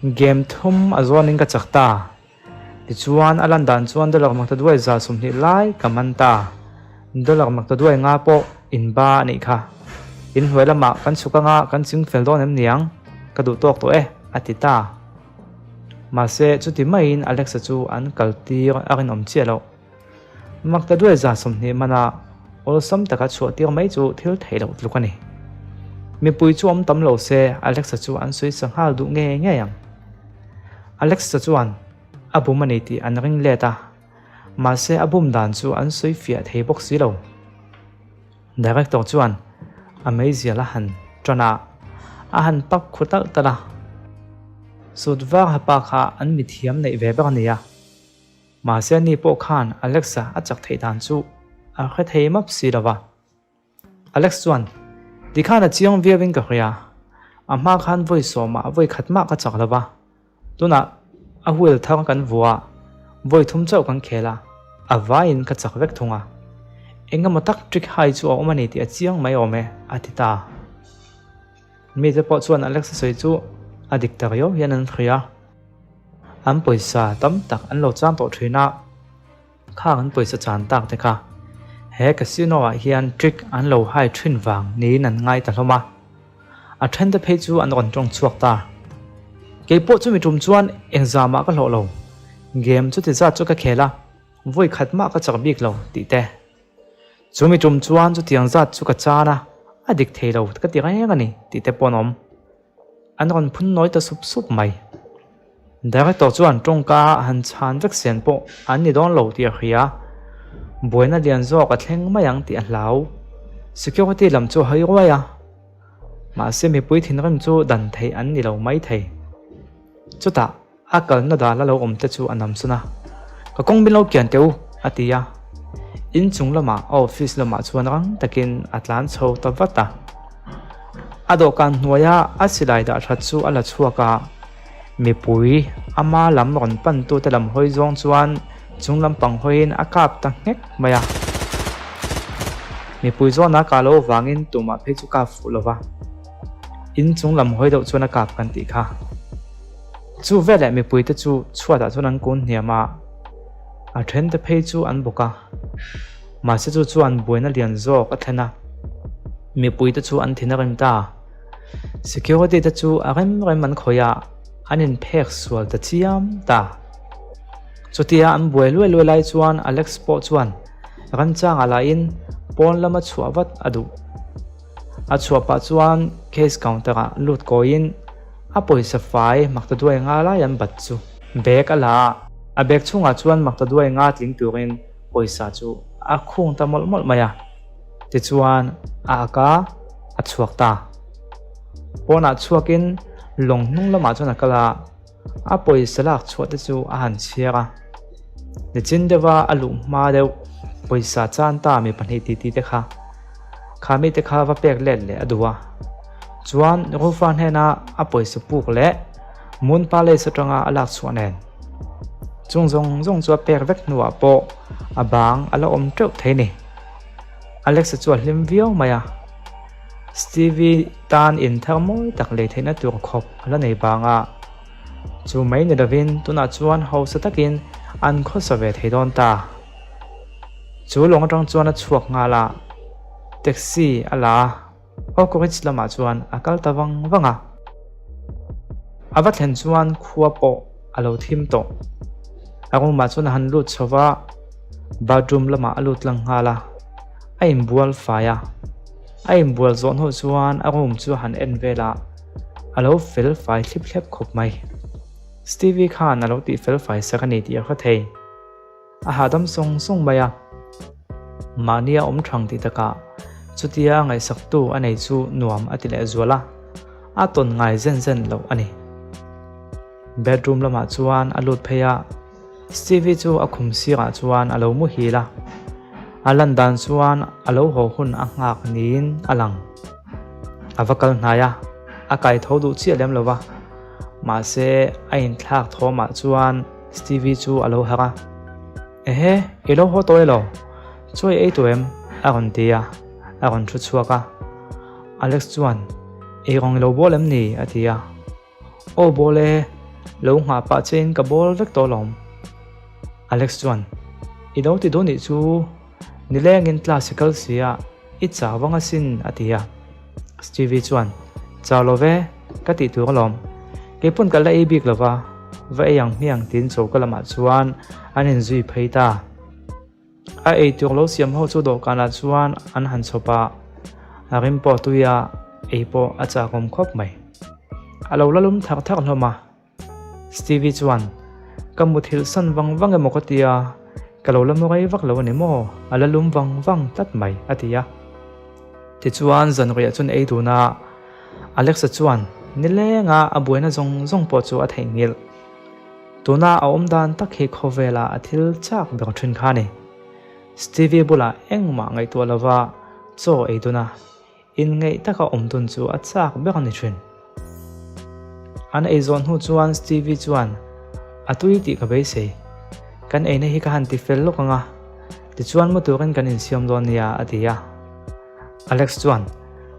Game thum a zawnin ka chak ta. Tichuan a lan dan chuan dollar maktaduai 120 lai ka man ta. Dollar maktaduai nga pawh in ba a nih kha. In hnuai lamah kan chhuk anga kan ching fel dawn em niang? Ka duh tawk tawh e, a ti ta. Mahse, chuti maiin Alexa chu an kal tir a rinawm chiah loh. Maktaduai 120 mana awlsam taka chhuah tir mai chu thil theih loh tluk a ni. Mipui chu awm tam lo se Alexa chu an sawi sa nghal duh ngei ngei ang. Alexa chuan a bum a ni tih an ring let a, mahse a bum dan chu an sawi fiah thei bawk si lo. Director chuan a meizial a han tan a, a han pak khu talh talh a. Sut vang ha pa kha an mithiam neih ve ber a ni a. Mahse ani pawh khan Alexa a chak theih dan chu a hre thei map si lo va. Alex chuan, Tikhan a chiang viauin ka hria. A hma khan vawi sawmah vawi khat mah ka chak lo va. Tunah a wheel thar kan vua. Vawi thum chauh kan khel a, a vaiin ka chak vek thung a. Eng emaw tak trick hai chu a awm a ni tih a chiang mai awm e, a ti ta. Mite pawh chuan Alex a sawi chu a dik ta riau hian an hria. An pawisa tam tak an lo chang tawh thin a, khang an pawisa chan tak te kha he casino ah hian trick an lo hai thin vang niin an ngai ta hlawm a. A then te phei chu an rawn tawng chhuak ta. Kei pawh chumi tum chuan engzamah ka hlawh lo. Game chuti zat chu ka khel a, vawi khat mah ka chak bik lo tih te. Chumi tum chuan chutiang zat chu ka chan a, a dik thei lo ka ti reng a ni tih te pawh an awm. An rawn phun nawi ta sup sup mai. Director chuan tawngka han chhan vek sian pawh an ni dawn lo tih a hria. Buaina lian zawk a thleng mai ang tih a hlau. Security lam chu a hawi ruai a. Mahse mipui thinrim chu dan theih an ni lo mai thei. Chutah A kalna dal a lo awm te chu a nam sawn a, Ka kawng min lo kian teh u, a ti a. In chung lamah a office lamah chuan rang takin a tlan chho ta vat a. A dawhkan hnuaia a silai dah that chu a la chhuak a, mipui ama lam rawn pantute lam hawi zawng chuan chung lampang hawiin a kap ta nghek mai a. Mipui zawna kah loh avangin tumah phei chu kap fuh lo va, in chung lam hawi deuh chuan a kap kan tih kha. Chu veleh mipuite chu chhuatah chuan an kun hniam a, a thente phei chu an bawk a. Mahse chu chuan buaina lian zawk a thlen a, mipuite chu an thin a rem ta. Security te chu a rem rem an khawih a, an inphek sual ta chiam ta. Chutia an buai luai luai lai chuan Alex pawh chuan remchangah lahin pawn lama chhuah vat a duh. A chhuah pah chuan cash counter ah lut kawiin a pawisa fai Maktaduai nga lai an bat chu bag a la a, a bag chhungah chuan Maktaduai nga tling turin pawisa chu a khung ta mawlh mawlh mai a, tichuan a ak a, a chhuak ta. Pawnah chhuakin lawng hnung lamah chuan a kal a. A pawisa lak chhuah te chu a han chhiar a, nichin deuha a luh hma deuh pawisa chan ta mi pahnih titi te kha kha mite kha va pek let leh a duh a, chuan Rufa hnena a pawisa puk leh Moon Palace atanga a lak chhuah nen chung zawng zawng chu a pek vek hnuah pawh a bang a la awm teuh thei ni. Alexa chu a hlim viau mai a. Stevie tan in thar mawi tak lei theihna tur khawp a la nei vang a, chu mai ni lovin tunah chuan hausa takin an khawsa ve thei dawn ta. Chu lawng atang chuan a chhuak nghal a, taxi a la a, Oak Ridge lamah chuan a kal ta vang vang a. A va thlen chuan khua pawh a lo thim tawh. A room ah chuan a han lut chho va, bathroom lamah a lut lang nghal a. A inbual fai a, a inbual zawh hnuah chuan a room chu a han en vel a, a lo fel fai thlip thlep khawp mai. Stevie khan a lo tih fel fai sak a ni tih a hre thei. A hahdam sawng sawng mai a, mahni a awm thang tih takah chutia ngaihsaktu a nei chu nuam a ti lehzual a, a tawn ngai zen zen loh a ni. Bedroom lamah chuan a lut phei a. Stevie chu a khum sirah chuan a lo muhil a, a lan dan chuan a lo haw hun a nghak niin a lang. A va kal hnai a, a kai tho duh chiah lem lo va, mahse a inthlak thawmah chuan Stevie chu a lo harh a, Ehe, i lo haw tawh elaw? Chaw i ei tawh em? a rawn ti a, a rawn thu chhuak a. Alex chuan, Eirawng i lo bawl em ni? a ti a. Aw bawl e, lo nghah pah chein ka bawl vek tawh alawm. Alex chuan, I lo ti dawn nih chu, nilengin class i kal si a, i chau vang asin a ti a. Stevie chuan, Chau lo ve, ka tih tur alawm. Keipawn ka la ei bik lo va, va ei ang hmiang tiin choka lamah chuan an inzui phei ta. A eitur lo siam ho chu dawhkanah chuan an han chhawp a, a rim pawh tui a, ei pawh a chakawm khawp mai. A lo la lum thak thak hlawm a, Stevie chuan, Ka muthilh san vang vang emaw ka tia, ka lo la mu rei vak lo a ni maw? A la lum vang vang tlat mai, a ti a. Tichuan zanriah chuan ei dun a, Alexa chuan nilenga a buaina zawng zawng pawh chu a theihnghilh. Tuna a awm dan tak hi khawvela a thil chak ber thin kha a ni. Stevie bulah engmah ngaihtuah lova chaw ei dun a, inngeih taka awm dun chu a chak ber a ni thin. An ei zawh hnu chuan Stevie chuan, A tui tih ka beisei. Kan eina hi ka han ti fel lawk ang a, tichuan mu turin kan insiam dawn nia, a ti a. Alex chuan,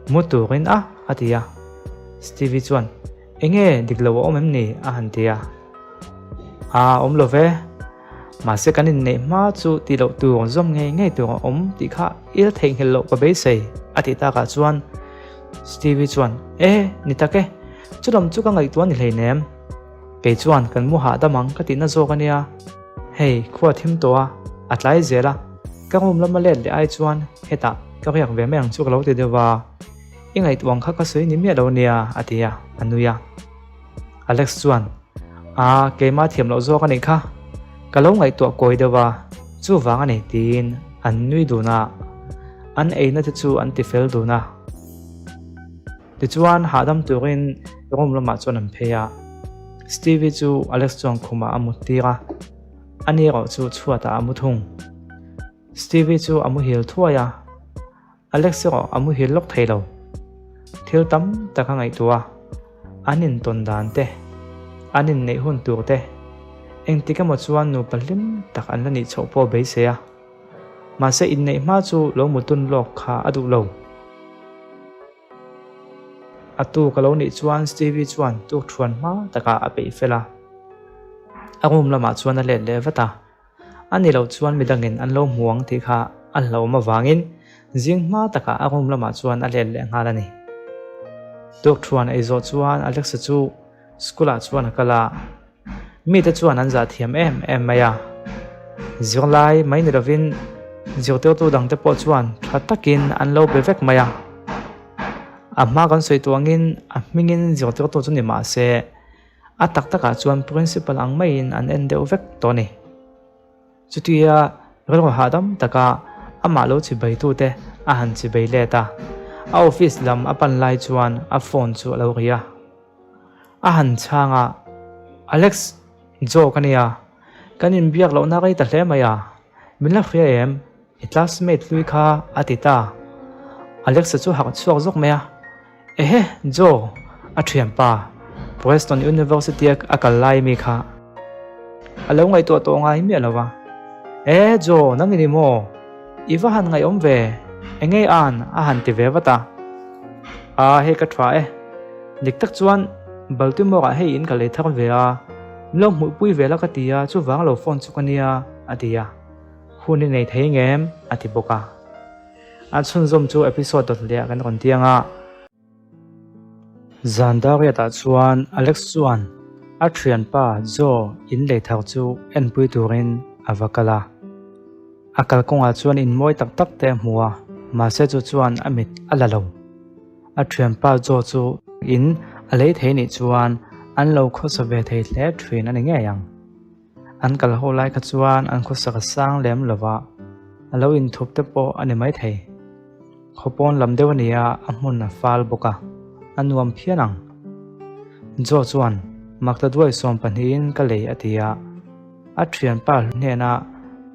Mu turin a? a ti a. Stevie chuan, Enge dik lo a awm em ni? a han ti a. A awm lo ve. Mahse kan inneih hma chu tih loh tur zawm ngei ngei tur a awm tih kha i la theihnghilh loh ka beisei, a tih takah chuan Stevie chuan, E, ni tak e, chulam chu ka ngaihtuah ni hleinem. Kei chuan kan mu hahdam ang ka tihna zawk a nia. Hei, khua thim tawh a, a tlai zel a, ka room lama let leh ai chuan hetah ka riak ve mai ang chu ka lo ti deuh va, i ngaihtuah ang kha ka sawi ni miah lo nia, a ti a, a nui a. Alex chuan, Aa, keimah thiam loh zawk a nih kha, ka lo ngaihtuah kawi deuh a, chuvang a ni tiin an nui dun a, an eina te chu an ti fel dun a. Tichuan hahdam turin room lamah chuan an phei a, Stevie chu Alex chuan khumah a mut tir a, ani erawh chu chhuatah a mu thung. Stevie chu a muhil thuai a, Alex erawh a muhil lawk thei lo. Thil tam tak a ngaihtuah a, an intawn dan te, an inneih hun tur te, engtik emaw chuan nupa hlim tak an la nih chhoh pawh beisei a. Mahse inneih hma chu lo mutun lawk kha a duh lo. A tuk a lo nih chuan Stevie chuan tukthuan hma takah a peih fel a. A room lamah chuan a let leh vat a. A ni loh chuan midangin an lo hmu ang tih kha a hlauhawm avangin zing hma takah a room lamah chuan a let leh nghal a ni. Tukthuan ei zawh chuan Alexa chu School ah chuan a kal a, mite chuan an zah thiam em em mai a. Zirlai mai ni lovin zirtirtu dangte pawh chuan tha takin an lo be vek mai a. A hma kan sawi tuh angin a hmingin zirtirtu chu ni mah se a tak takah chuan principal ang maiin an en deuh vek tawh a ni. Chutia rilru hahdam taka amah lo chibaitute a han chibei let a, a office lam a pan lai chuan a phone chu a lo ri a. A han chhang a, Alex, Joe ka nia, kan inbiak lohna rei ta hle mai a, min la hria em? I classmate hlui kha a ti ta. Alex-a chu harh chhuak zawk mai a, Ehe, Joe, a thianpa, Preston University-a a kal lai mi kha a lo ngaihtuah tawh ngai miah lo va. E, Joe, nang i ni maw? I va han ngaihawm ve, engei an a han ti ve vat a. A, hei ka tha e. Dik tak chuan Baltimore-ah hei in ka lei thar ve a, min lo hmuhpui ve la ka ti a, chuvang lo phone chu ka nia, a ti a. Hun i nei thei ngem? a ti bawk a. A chhunzawm chu episode dawt leh ah kan rawn tiang a. Zan dariatah chuan Alex chuan a thianpa Joe in lei thar chu enpui turin a va kal a. A kalkawngah chuan in mawi tak tak te a hmu a, mahse chu chuan a mit a la lo. A thianpa Joe chu in a lei thei nih chuan an lo khawsa ve thei hle thin a ni ngei ang. An kal ho lai kha chuan an khawsak a sang lem lo va, a lo inthup te pawh a ni maithei. Khawpawn lam deuh a ni a, a hmun a fal bawk a, a nuam phian ang. Joe chuan, Makta duai sawm pahnihin ka lei a ti a, a thianpa hnena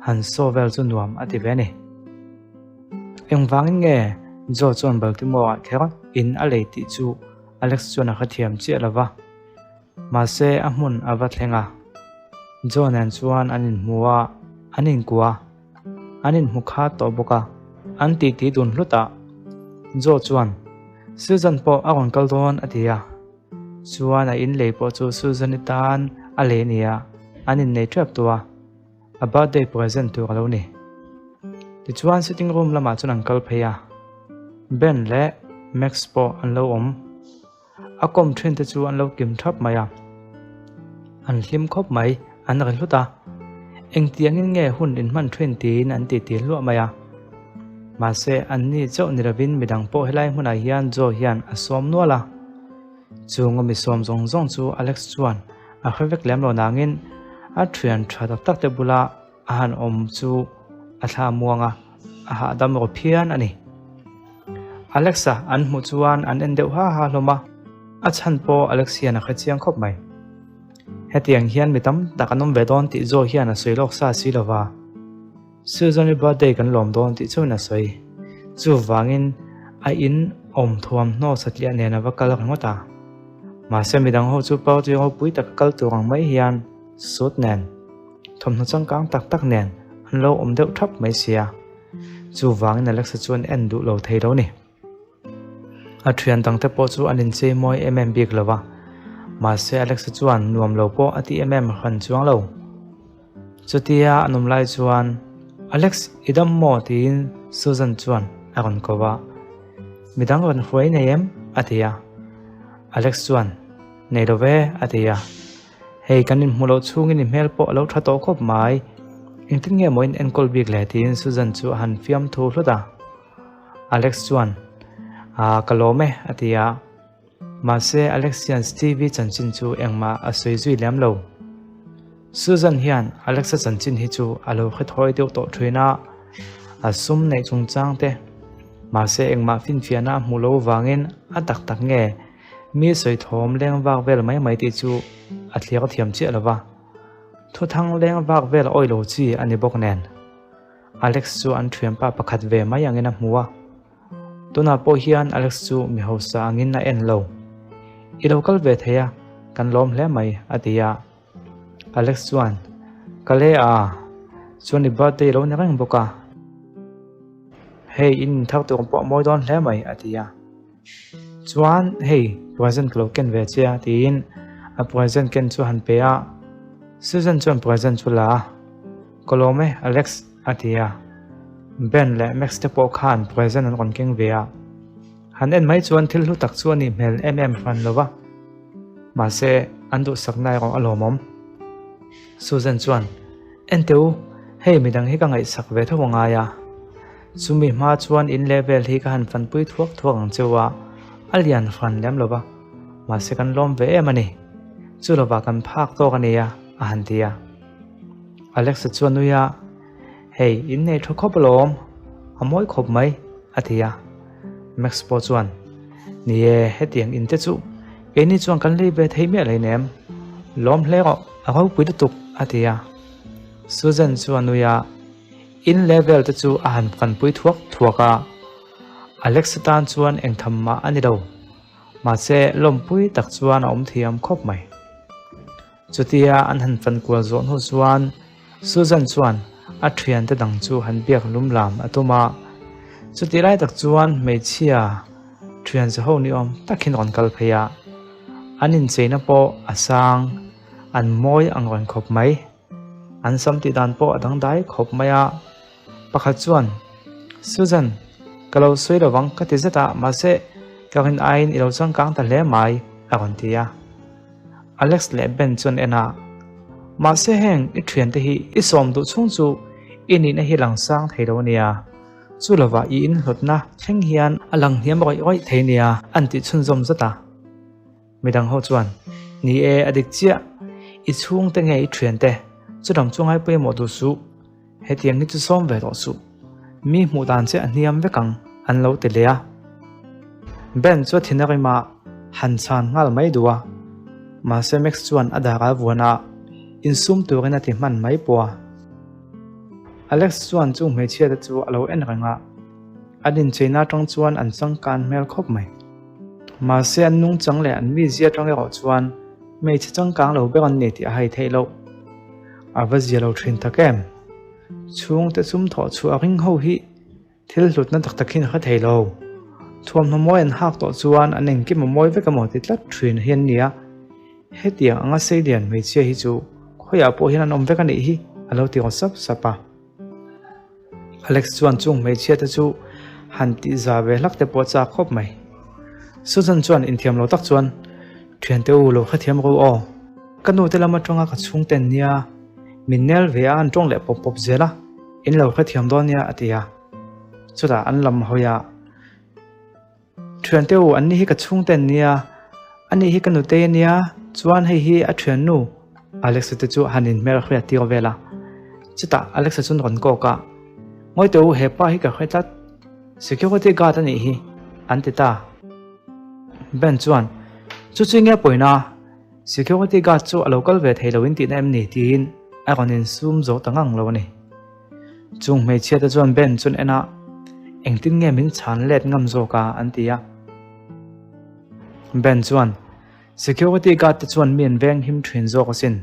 han saw vel chu nuam a ti ve a ni. Engvangin nge Joe chuan Baltimore-ah kher in a lei tih chu Alex chuan a hrethiam chiah lo va. Mahse a hmun a va thleng a, Joe nen chuan an inhmu a, an inkua a, an inhmu khat tawh bawk a, an titi dun hlut a. Joe chuan, Susan pawh a rawn kal dawn a ti a, chuan a inlei pawh chu Susan-i tan a lei a ni a, an innei tep tawh a. A birthday present tur a lo ni. Tichuan sitting room lamah chuan an kal phei a, Ben leh Max pawh an lo awm. A kawm thin te chu an lo kim thap mai a, an hlim khawp mai, an ri hlut a. Engtiangin nge hun inhman thin tiin an titi hluah mai a. Mahse anni chauh ni lovin midang pawh helai hmunah hian Joe hian a sawm nual a. Chung a mi sawm zawng zawng chu Alex chuan a hre vek lem lo nangin a thian tha tak tak te bula a han awm chu a thla muang a, a hahdam rawh phian a ni. Alexa an hmuh chuan an en deuh ha ha hlawm a, a chhan pawh Alex hian a hre chiang khawp mai. Hetiang hian mi tam tak an awm ve dawn tih Joe hian a sawi lawk sa si lova. Susan-i birthday kan lawm dawn tih chuan a sawi. Chuvangin a in awm thuamhnaw satliah nen a va kal ringawt a. Mahse midang ho chu party ropui taka kal tur ang mai hian suit nen. thawmhnaw changkang tak tak nen an lo awm deuh thap mai sia. Chuvangin Alexa chuan en duh lo thei lo ni. A thian dangte pawh chu an inchei mawi em em bik lo va, mahse Alexa chuan nuam lo pawh a ti em em hran chuang lo. Chutia an awm lai chuan, Alex, i dam maw? tiin Susan chuan a rawn ko va. Midang rawn hruai nei em? a ti a. Alex chuan, Nei lo ve, a ti a. Hei kan inhmuh loh chhungin i hmel pawh a lo tha tawh khawp mai. Engtin nge maw in enkawl bik le? tiin Susan chu a han fiam thu hlut a. Alex chuan, Aa, ka lawm e, a ti a. Mahse, Alex hian Stevie chanchin chu engmah a sawi zui lem lo. Susan hian Alexa chanchin hi chu a lo hre thawi deuh tawh thin a, a sum neih chungchang te. Mahse, engmah finfiahna a hmuh loh avangin a tak tak nge mi sawi thawm leng vak vel mai mai tih chu a thliak thiam chiah lo va. Thuthang leng vak vel awih lo chi a ni bawk nen. Alex chu an thianpa pakhat ve mai angin a hmu a. Tunah pawh hian Alex chu mi hausa angin a en lo. I lo kal ve thei a, kan lawm hle mai, a ti a. Alex chuan, Ka le a, chuan i birthday lo ni reng bawk a. Hei, in inthar tur pawh a mawi dawn hle mai, a ti a. Chuan hei present ka lo ken ve che a tiin a present ken chu a han pe a, Susan chuan present chu la a, Ka lawm e Alex a ti a, Ben leh Max te pawh khan present an rawn keng ve a, han en mai chuan thil hlu tak chu a nih hmel em em hran lo va, mahse an duhsakna erawh a lawmawm. Susan chuan, En teh u, hei midang hi ka ngaihsak ve tho a ngai a. Chumi hma chuan in leh vel hi ka han fanpui thuak thuak ang cheu a, a lian hran lem lo va, mahse kan lawm ve em a ni. Chu lovah kan phak tawk a nia, a han ti a. Alexa chuan nui a, Hei, in nei tha khawp alawm, a mawi khawp mai, a ti a. Max pawh chuan, Ni e, hetiang in te chu keini chuan kan lei ve thei miah hleinem, lawm hle rawh, a ropui lutuk, a ti a. Susan chu a nui a. In level te chu a han fanpui thuak thuak a, Alexa tan chuan engtham mah a ni lo. Mahse, lawmpui tak chuan a awm thiam khawp mai. Chutia an han fankual zawh hnu chuan Susan chuan a thiante dang chu han biak lum lam a tum a. Chutih lai tak chuan hmeichhia thian za ho ni awm tak hian rawn kal phei a. An incheina pawh a sang, an mawi ang rawn khawp mai. An sam tih dan pawh a dangdai khawp mai a, pakhat chuan, Susan, ka lo sawi lo vang ka ti zet a, mahse ka rin aiin i lo changkang ta hle mai, a rawn ti a. Alex leh Ben chuan en a, Mahse heng i thiante hi i sawm duh chhung chu i nihna hi lang sang thei lo ania, chu lovah i inhlawtna thleng hian a lang hniam rawih rawih thei nia, an tih chhunzawm zat a. Midang ho chuan, Ni e, a dik chiah. I chhungte nge i thiante, chudang chu ngai pawimawh duh suh. Hetiang hi chu sawm ve tawh suh. Mi hmuh dan che a hniam vek ang, an lo ti leh a. Ben chu a thin a rim a, han chhan nghal mai duh a. Mahse Max chuan a dar a vuan a, insum turin a ti hman mai pawh a. Alex chuan chung hmeichhia te chu a lo en reng a, an incheina atang chuan an changkan hmel khawp mai. Mahse an nungchang leh an mizia atang erawh chuan hmeichhe changkang lo ber an ni tih a hai theih loh. A va zia lo thin tak em? Chhungte sum thawh chhuah a ring ho hi thil hlutna tak tak hian a hre thei lo. Thuamhnaw mawi an hak tawh chuan an engkim a mawi vek emaw ti tlat thin hi an ni a. Hetiang anga seilian hmeichhia hi chu khawiah pawh hian an awm vek a nih hi a lo ti rawt sap sap a. Alex chuan chung hmeichhia te chu han tih za ve hlak te pawh a chak khawp mai. Susan chuan inthiam lo tak chuan, Thiante u lo hrethiam ro aw. Ka nu te lam atanga ka chhungten nia min nel ve a an tawng leh pawp pawp zel a, in lo hrethiam dawn nia a ti a. Chutah an lam hawi a. Thiante u, anni hi ka chhungte an nia, ani hi ka nutei a nia, chuan hei hi a thiannu Alexa te chu han inhmer hriat tir vel a. Chutah Alexa chuan rawn kawk a, Ngawite u, he pa hi ka hre tlat, security guard a nih hi, an ti ta. Ben chuan, Chu chu nge pawina, security guard chu a lo kal ve thei lo in tihna em ni? tiin a rawn insum zo ta ngang lo a ni. Chung hmeichhia te chuan Ben chuan en a, Engtin nge min chhan let ngam zawk a? an ti a. Ben chuan, Security guard te chuan mi an veng him thin zawk asin.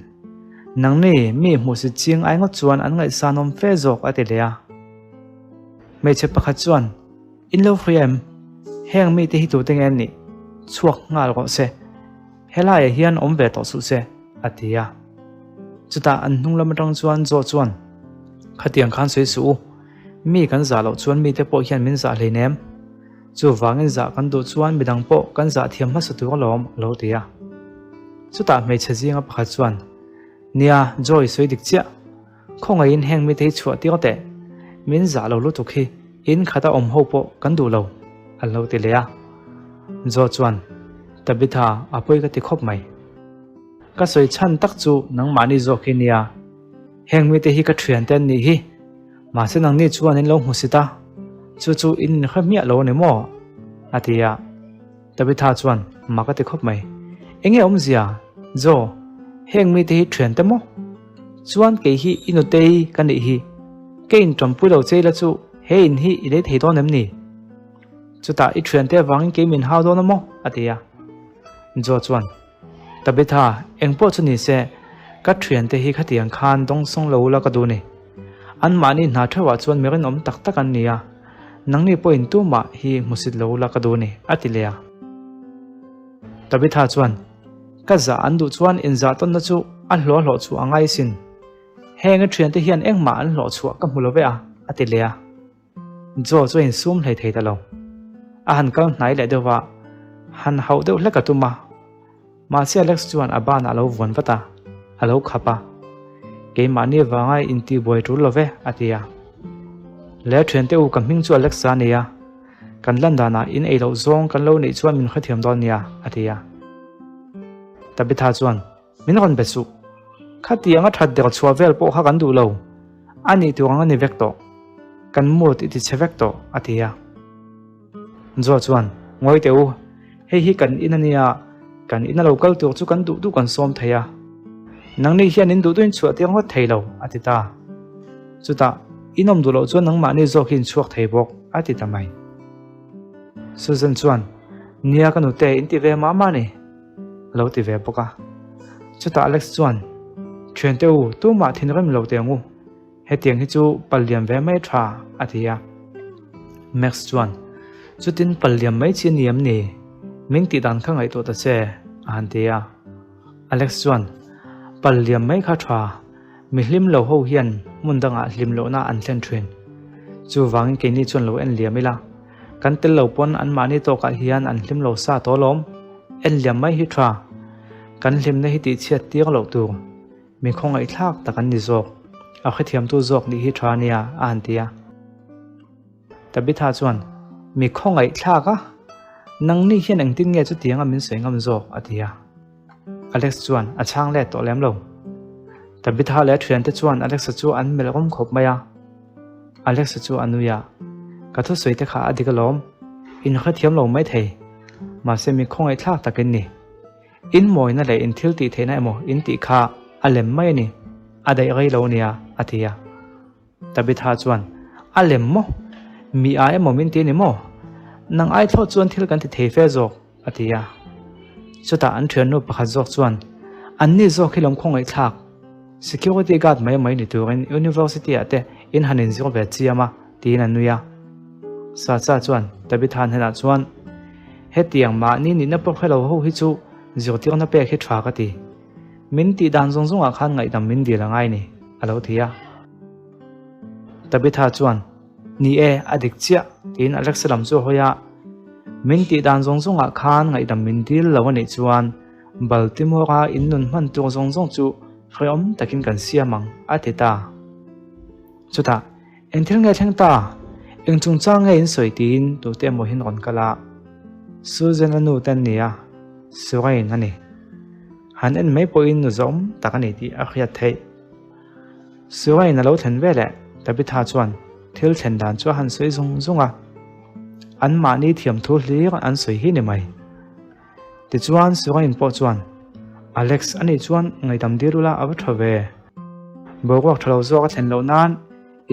Nangni mi hmuhsit ching ai ngawt chuan an ngaihsanawm fe zawk a ti leh a. Hmeichhe pakhat chuan, In lo hria em? Heng mite hi tute nge an nih? Chhuak nghal rawh se. Helaiah hian awm ve tawh suh se, a ti a. Chutah an hnung lam atang chuan Joe chuan, Khatiang khan sawi suh u. Mi kan zah loh chuan mite pawh hian min zah hleinem. Chuvangin zah kan duh chuan midang pawh kan zah thiam hmasa tur alawm, a lo ti a. Chutah hmeichhe zinga pakhat chuan, Nia, Joy sawi dik chiah. Khawngaihin heng mite hi chhuah tir teh. Min zah lo lutuk hi in khata awm ho pawh kan duh lo, a lo ti leh a. Joe chuan, Tabitha, a pawi ka ti khawp mai. Ka sawi chhan tak chu nangmahni zawk hi nia. Heng mite hi ka thiante an nih hi. Mahse nangni chuan in lo hmu sit a, chu chu in inhre hmiah lo a ni maw? a ti a. Tabitha chuan mak a ti khawp mai. Enge awmzia? Joe, heng mite hi thiante maw? Chuan kei hi i nutei ka nih hi. Ka inṭawmpui lo che ila chu he in hi i lei thei dawn em ni? Chutah i thiante avangin kei min hau dawn a maw? a ti a. Joe chuan, Tabitha, engpawh chu ni se, ka thiante hi khatiang khan dawngsawng lo ula ka duh ni. Anmahni hna theuhah chuan mi rinawm tak tak an ni a, nangni pawhin tumah hi hmusit lo ula ka duh ni, a ti leh a. Tabitha chuan, Ka zah an duh chuan inzah tawnna chu a hlawh hlawh chhuah a ngai sin. Heng a thiante hian engmah an hlawh chhuah ka hmu lo ve a, a ti leh a. Joe chu a insum hlei thei ta lo. A han kal hnai leh deuh va, han hauh deuh hlek a tum a. Mahse Alex chuan a banah a lo vuan vat a, a lo khap a. Keimahni avanga intihbuai tul lo ve, a ti a. Le thiante u ka hming chu Alex a ni a. Kan lan danah in ei loh zawng kan lo neih chuan min hrethiam dawn nia, a ti a. Tabitha chuan, Min rawn be suh. Khatiang a that der chhuah vel pawh kha kan duh lo. A nih tur ang a ni vek tawh. Kan mood i ti chhe vek tawh, a ti a. Joe chuan, Ngawi teh u, hei hi kan in a nia, kan ina lo kal tur chu kan duh duh kan sawm thei a. Nangni hian in duh duhin chhuah tir ngawt thei lo, a ti ta. Chutah, in awm duh loh chuan nangmahni zawk hi in chhuak thei bawk, a ti ta mai. Susan chuan, Nia ka nute, in ti ve mah mah ni, a lo ti ve bawk a. Chutah Alex chuan, Thiante u, tumah thinrim lo teh ang u. Hetiang hi chu pal liam ve mai tha, a ti a. Max chuan, Chutin pal liam mai chi a ni em ni? Min tih dan kha ngaihtuah ta che, a han ti a. Alex chuan, Pal liam mai kha tha, mi hlim lo ho hian hmun dangah hlim lohna an thlen thin. Chuvangin keini chuan lo en liam ila, kan tel lo pawn anmahni tawkah hian an hlim lo sa tawh alawm. En liam mai hi tha, kan hlimna hi tihchhiat tir loh tur. Mi khawngaihthlak tak an ni zawk, a hrethiamtu zawk nih hi tha ania, a han ti a. Tabitha chuan, Mi khawngaihthlak a? Nangni hian engtin nge chutianga min sawi ngam zawk? a ti a. Alex chuan a chhang let tawh lem lo. Tabitha leh a thiante chuan Alexa chu an melh rawm khawp mai a. Alexa chu a nui a, Ka thusawi te kha a dik alawm, in hrethiam lo maithei, mahse mi khawngaihthlak tak in ni. In mawina leh in thil tih theihna emaw in tih kha a lem mai a ni, a daih rei lo nia, a ti a. Tabitha chuan, A lem maw? Mi a emaw min ti a ni maw? Nang ai thlawt chuan thil kan ti thei fe zawk, a ti a. Chutah an thiannu pakhat zawk chuan, Anni zawk hi lawmkhaw ngaihthlak, security guard mai mai ni turin university ah te in han inzir ve chiam a, tiin a nui a. Sacha chuan Tabitha hnenah chuan, Hetiang mahni nihna pawh hre lo ho hi chu zirtirna pek hi tha ka ti. Min tih dan zawng zawngah khan ngaihdam min dil a ngai ni, a lo ti a. Tabitha chuan, Ni e, a dik chiah, tiin Alexa lam chu a hawi a. Min tih dan zawng zawngah khan ngaihdam min dil lo a nih chuan Baltimore-a in nun hman tur zawng zawng chu hrehawm takin kan siam ang, a ti ta. Chutah, Eng thil nge thleng ta? Eng chungchang nge in sawi tiin tute emaw hian rawn kal a. Susan a nu te an ni a, Surain a ni. Han en mai pawhin nu zawm tak a ni tih a hriat theih. Surain a lo thlen veleh Tabitha chuan thil thlen dan chu a han sawi zung zung a. Anmahni thiamthu hlir an sawi hi ni mai. Tichuan Surain pawh chuan, Alex a nih chuan ngaihdam dir ula a va tha ve. Boruak tha lo zawk a thlen loh nan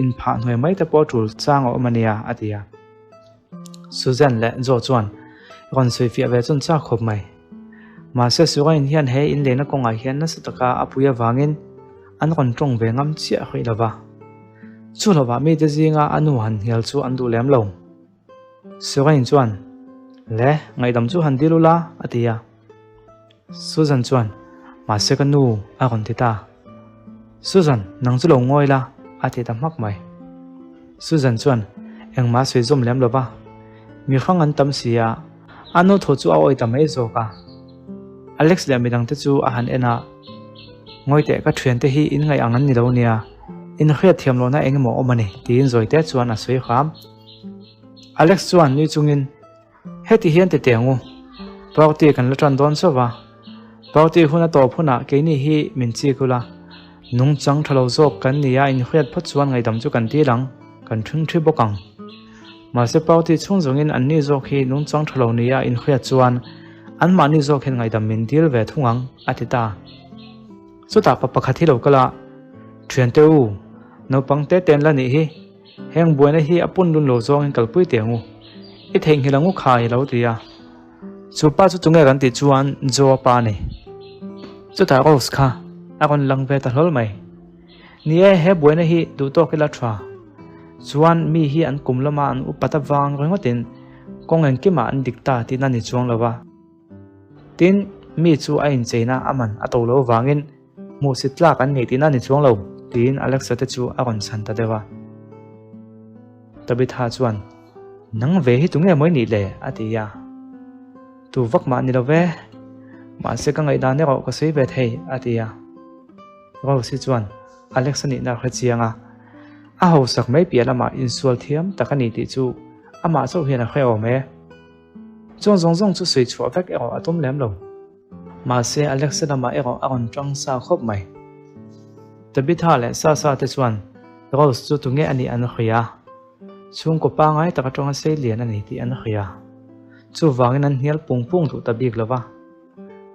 inphah hnuai mai te pawh tul chang a awm a nia, a ti a. Suzanne leh Joe chuan rawn sawifiah ve chuan chak khawp mai. Mahse Surain hian he inleina kawngah hian nasa taka a pui avangin. an rawn tawng ve ngam chiah hrih lo va. Chu lovah mite zinga a nu han hnial chu an duh lem lo. Surain chuan, Le, ngaihdam chu han dil ula, a ti a. Susan chuan, Mahse ka nu, a rawn ti ta. Susan, nang chu lo ngawi la, a ti ta hmak mai. Susan chuan, Engmah sawi zawm lem lo va, mi hrang an tam si a, a nu thaw chu a awi ta mai zawk a. Alex leh midangte chu a han en a, Ngawi teh, ka thiante hi in ngaih ang an ni lo nia, in hriat thiam lohna eng emaw awm a ni, tiin zawite chuan a sawi hram. Alex chuan nui chungin, Heti hian ti teh ang u, party kan la tan dawn chauh va, party hun a tawp hunah keini hi min chik ula, nungchang tha lo zawk kan ni a inhriat phawt chuan ngaihdam chu kan dil ang, kan ṭhing ṭhi bawk ang. Mahse party chhung zawngin anni zawk hi nungchang tha lo ni a inhriat chuan anmahni zawk hian ngaihdam min dil ve thung ang, a ti ta. Chutah pa pakhat hi lo kal a, Thiante u, naupang te te an la nih hi. Heng buaina hi a pun lun lo zawngin kalpui teh ang u. I theihnghilh ang u khai a lo ti a. Chu pa chu tunge kan tih chuan Joe-a pa a ni. Chutah Rose kha a rawn lang ve ta hlawl mai. Ni e, he buaina hi duh tawk ila tha. Chuan mi hi an kum lama an upat avang ringawtin kawng engkimah an dik ta tihna ni chuang lo va. Tin, mi chu a incheina a man a to lo vangin Hmuhsit tlak an nih tihna ni chuang lo, tiin Alexa te chu a rawn chhan ta deuh a. Tabitha chuan, Nang ve hi tunge mawi nih le? a ti a. Tu vak mah ni lo ve, mahse ka ngaihdan erawh ka sawi ve thei, a ti a. Rose hi chuan Alexa nihna a hre chiang a, a hausak mai piah lamah insual thiam tak a ni tih chu amah chauh hian a hre awm e. Chuan zawng zawng chu sawi chhuah vek erawh a tum lem lo. Mahse, Alexa lamah erawh a rawn ṭang sa khawp mai. Tabitha leh Sasa te chuan Rose chu tunge a nih an hria a, chhungkaw pangai tak aṭanga sei lian a ni tih an hria. Chuvangin an hnial pung pung duh ta bik lo va,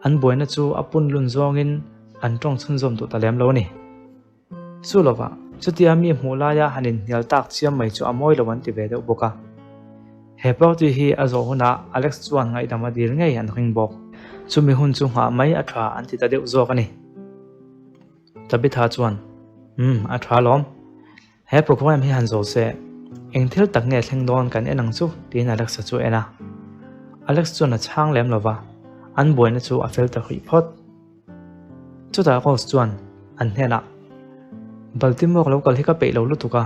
an buaina chu a pun lun zawngin an ṭawng chhunzawm duh ta lem lo a ni. Chu lovah, chutia mi hmuh laia han inhnial tak chiam mai chu a mawi lo an ti ve deuh bawk a. He party hi a zawh hunah Alex chuan ngaihdam a dil ngei an ring bawk. Chumi hun chu nghah mai a tha an ti ta deuh zawk a ni. Tabitha chuan, Umm, a tha lawm. He program hi han zo se, eng thil tak nge thleng dawn kan en ang chu, tiin Alex-a chu a en a. Alex chuan a chhang lem lova, an buaina chu a fel ta hrih phawt. Chutah Rose chuan an hnenah, Baltimore lo kal hi ka peih lo lutuk a,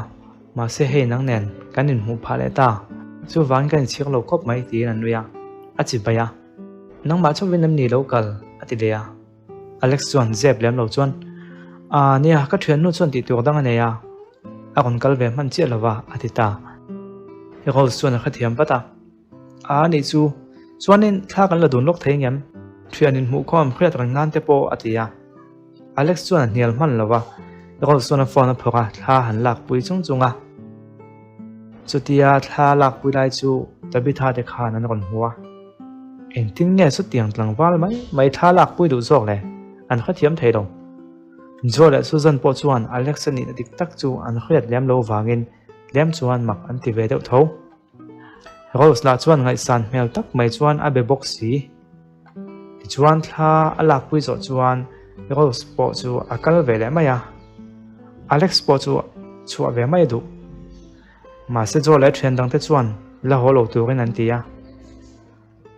mahse hei nang nen kan inhmuh phah leh ta, chuvangin ka inchhir lo khawp mai tiin a nui a, a chi bai a. Nangmah chauhin em ni lo kal? a ti leh a. Alex chuan zep lem lo chuan, Aa nia, ka thiannu chuan tih tur dang a nei a, a rawn kal ve hman chiah lo va, a ti ta. Rose chuan a hrethiam vat a. A nih chu, chuanin thla kan la dun lawk thei ngem? Thian inhmuhkhawm hriat reng nan te pawh a ti a. Alex chuan a hnial hman lo va, Rose chuan a phone a phawrh a, thla han lakpui chung chung a. Chutia thla lakpui lai chu Tabitha te khan an rawn hmu a. Engtin nge chutiang tlangval mai mai thla lakpui duh zawk le? An hrethiam thei lo. Joe leh Susan pawh chuan Alex a nihna dik tak chu an hriat lem lo vangin tlem chuan mak an ti ve deuh tho. Rose lah chuan ngaihsan hmel tak mai chuan a be bawk si. Tichuan thla a lakpui zawh chuan Rose pawh chu a kal ve leh mai a. Alex pawh chu chhuah ve mai a duh. Mahse Joe leh thian dangte chuan la haw lo turin an ti a.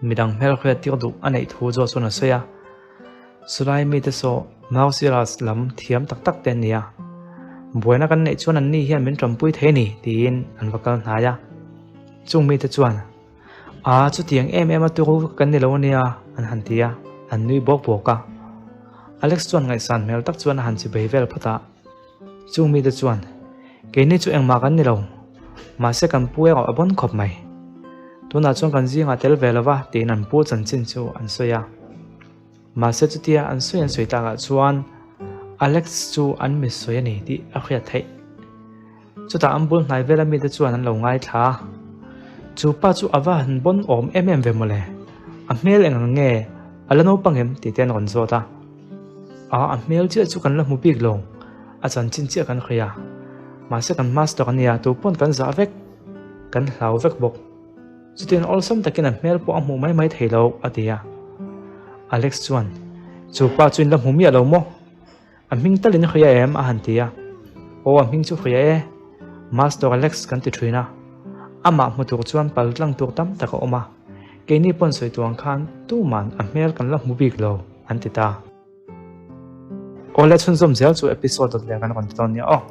Midang hmelhriat tir duh a neih thu zawh chuan a sawi a, Chulai mite saw Mausiras lam thiam tak tak te an ni a, buaina kan neih chuan anni hian min tanpui thei a ni tiin an va kal hnai a. Chung mite chuan, A, chutiang em em a turu kan ni lo a nia an han ti a, an nui bawk bawk a. Alex chuan ngaihsan hmel tak chuan a han chibei vel phawt a. Chung mite chuan, Keini chu engmah kan ni lo, mahse kan pu erawh a bawn khawp mai. Tunah chuan kan zingah tel ve lova tiin an pu chanchin chu an sawi a. Mahse chutia an sawi an sawi takah chuan Alex chu an mi sawi a ni tih a hriat theih. Chutah an bul hnai vela mite chuan an lo ngaithla a. Chu pa chu a va han bawn awm em em ve mawle, a hmel eng ang nge, a la naupang em tih te an rawn zawt a. A, a hmel chiah chu kan la hmu bik lo, a chanchin chiah kan hria. Mahse kan master a nia, tu pawn kan zah vek, kan hlau vek bawk. Chutiang awlsam takin a hmel pawh a hmuh mai mai thei lo, a ti a. Alex chuan, Chu pa chu in la hmu miah lo maw? A hming talin i hria em? a han ti a. Aw, a hming chu hria e. Master Alex kan ti thin a. Amah hmu tur chuan pal tlang tur tam tak a awm a. Keini pawn sawi tuang khan tuman a hmel kan la hmu bik lo, an ti ta. Awle chhunzawm zel chu episode dawt leh kan rawn ti dawn nia aw.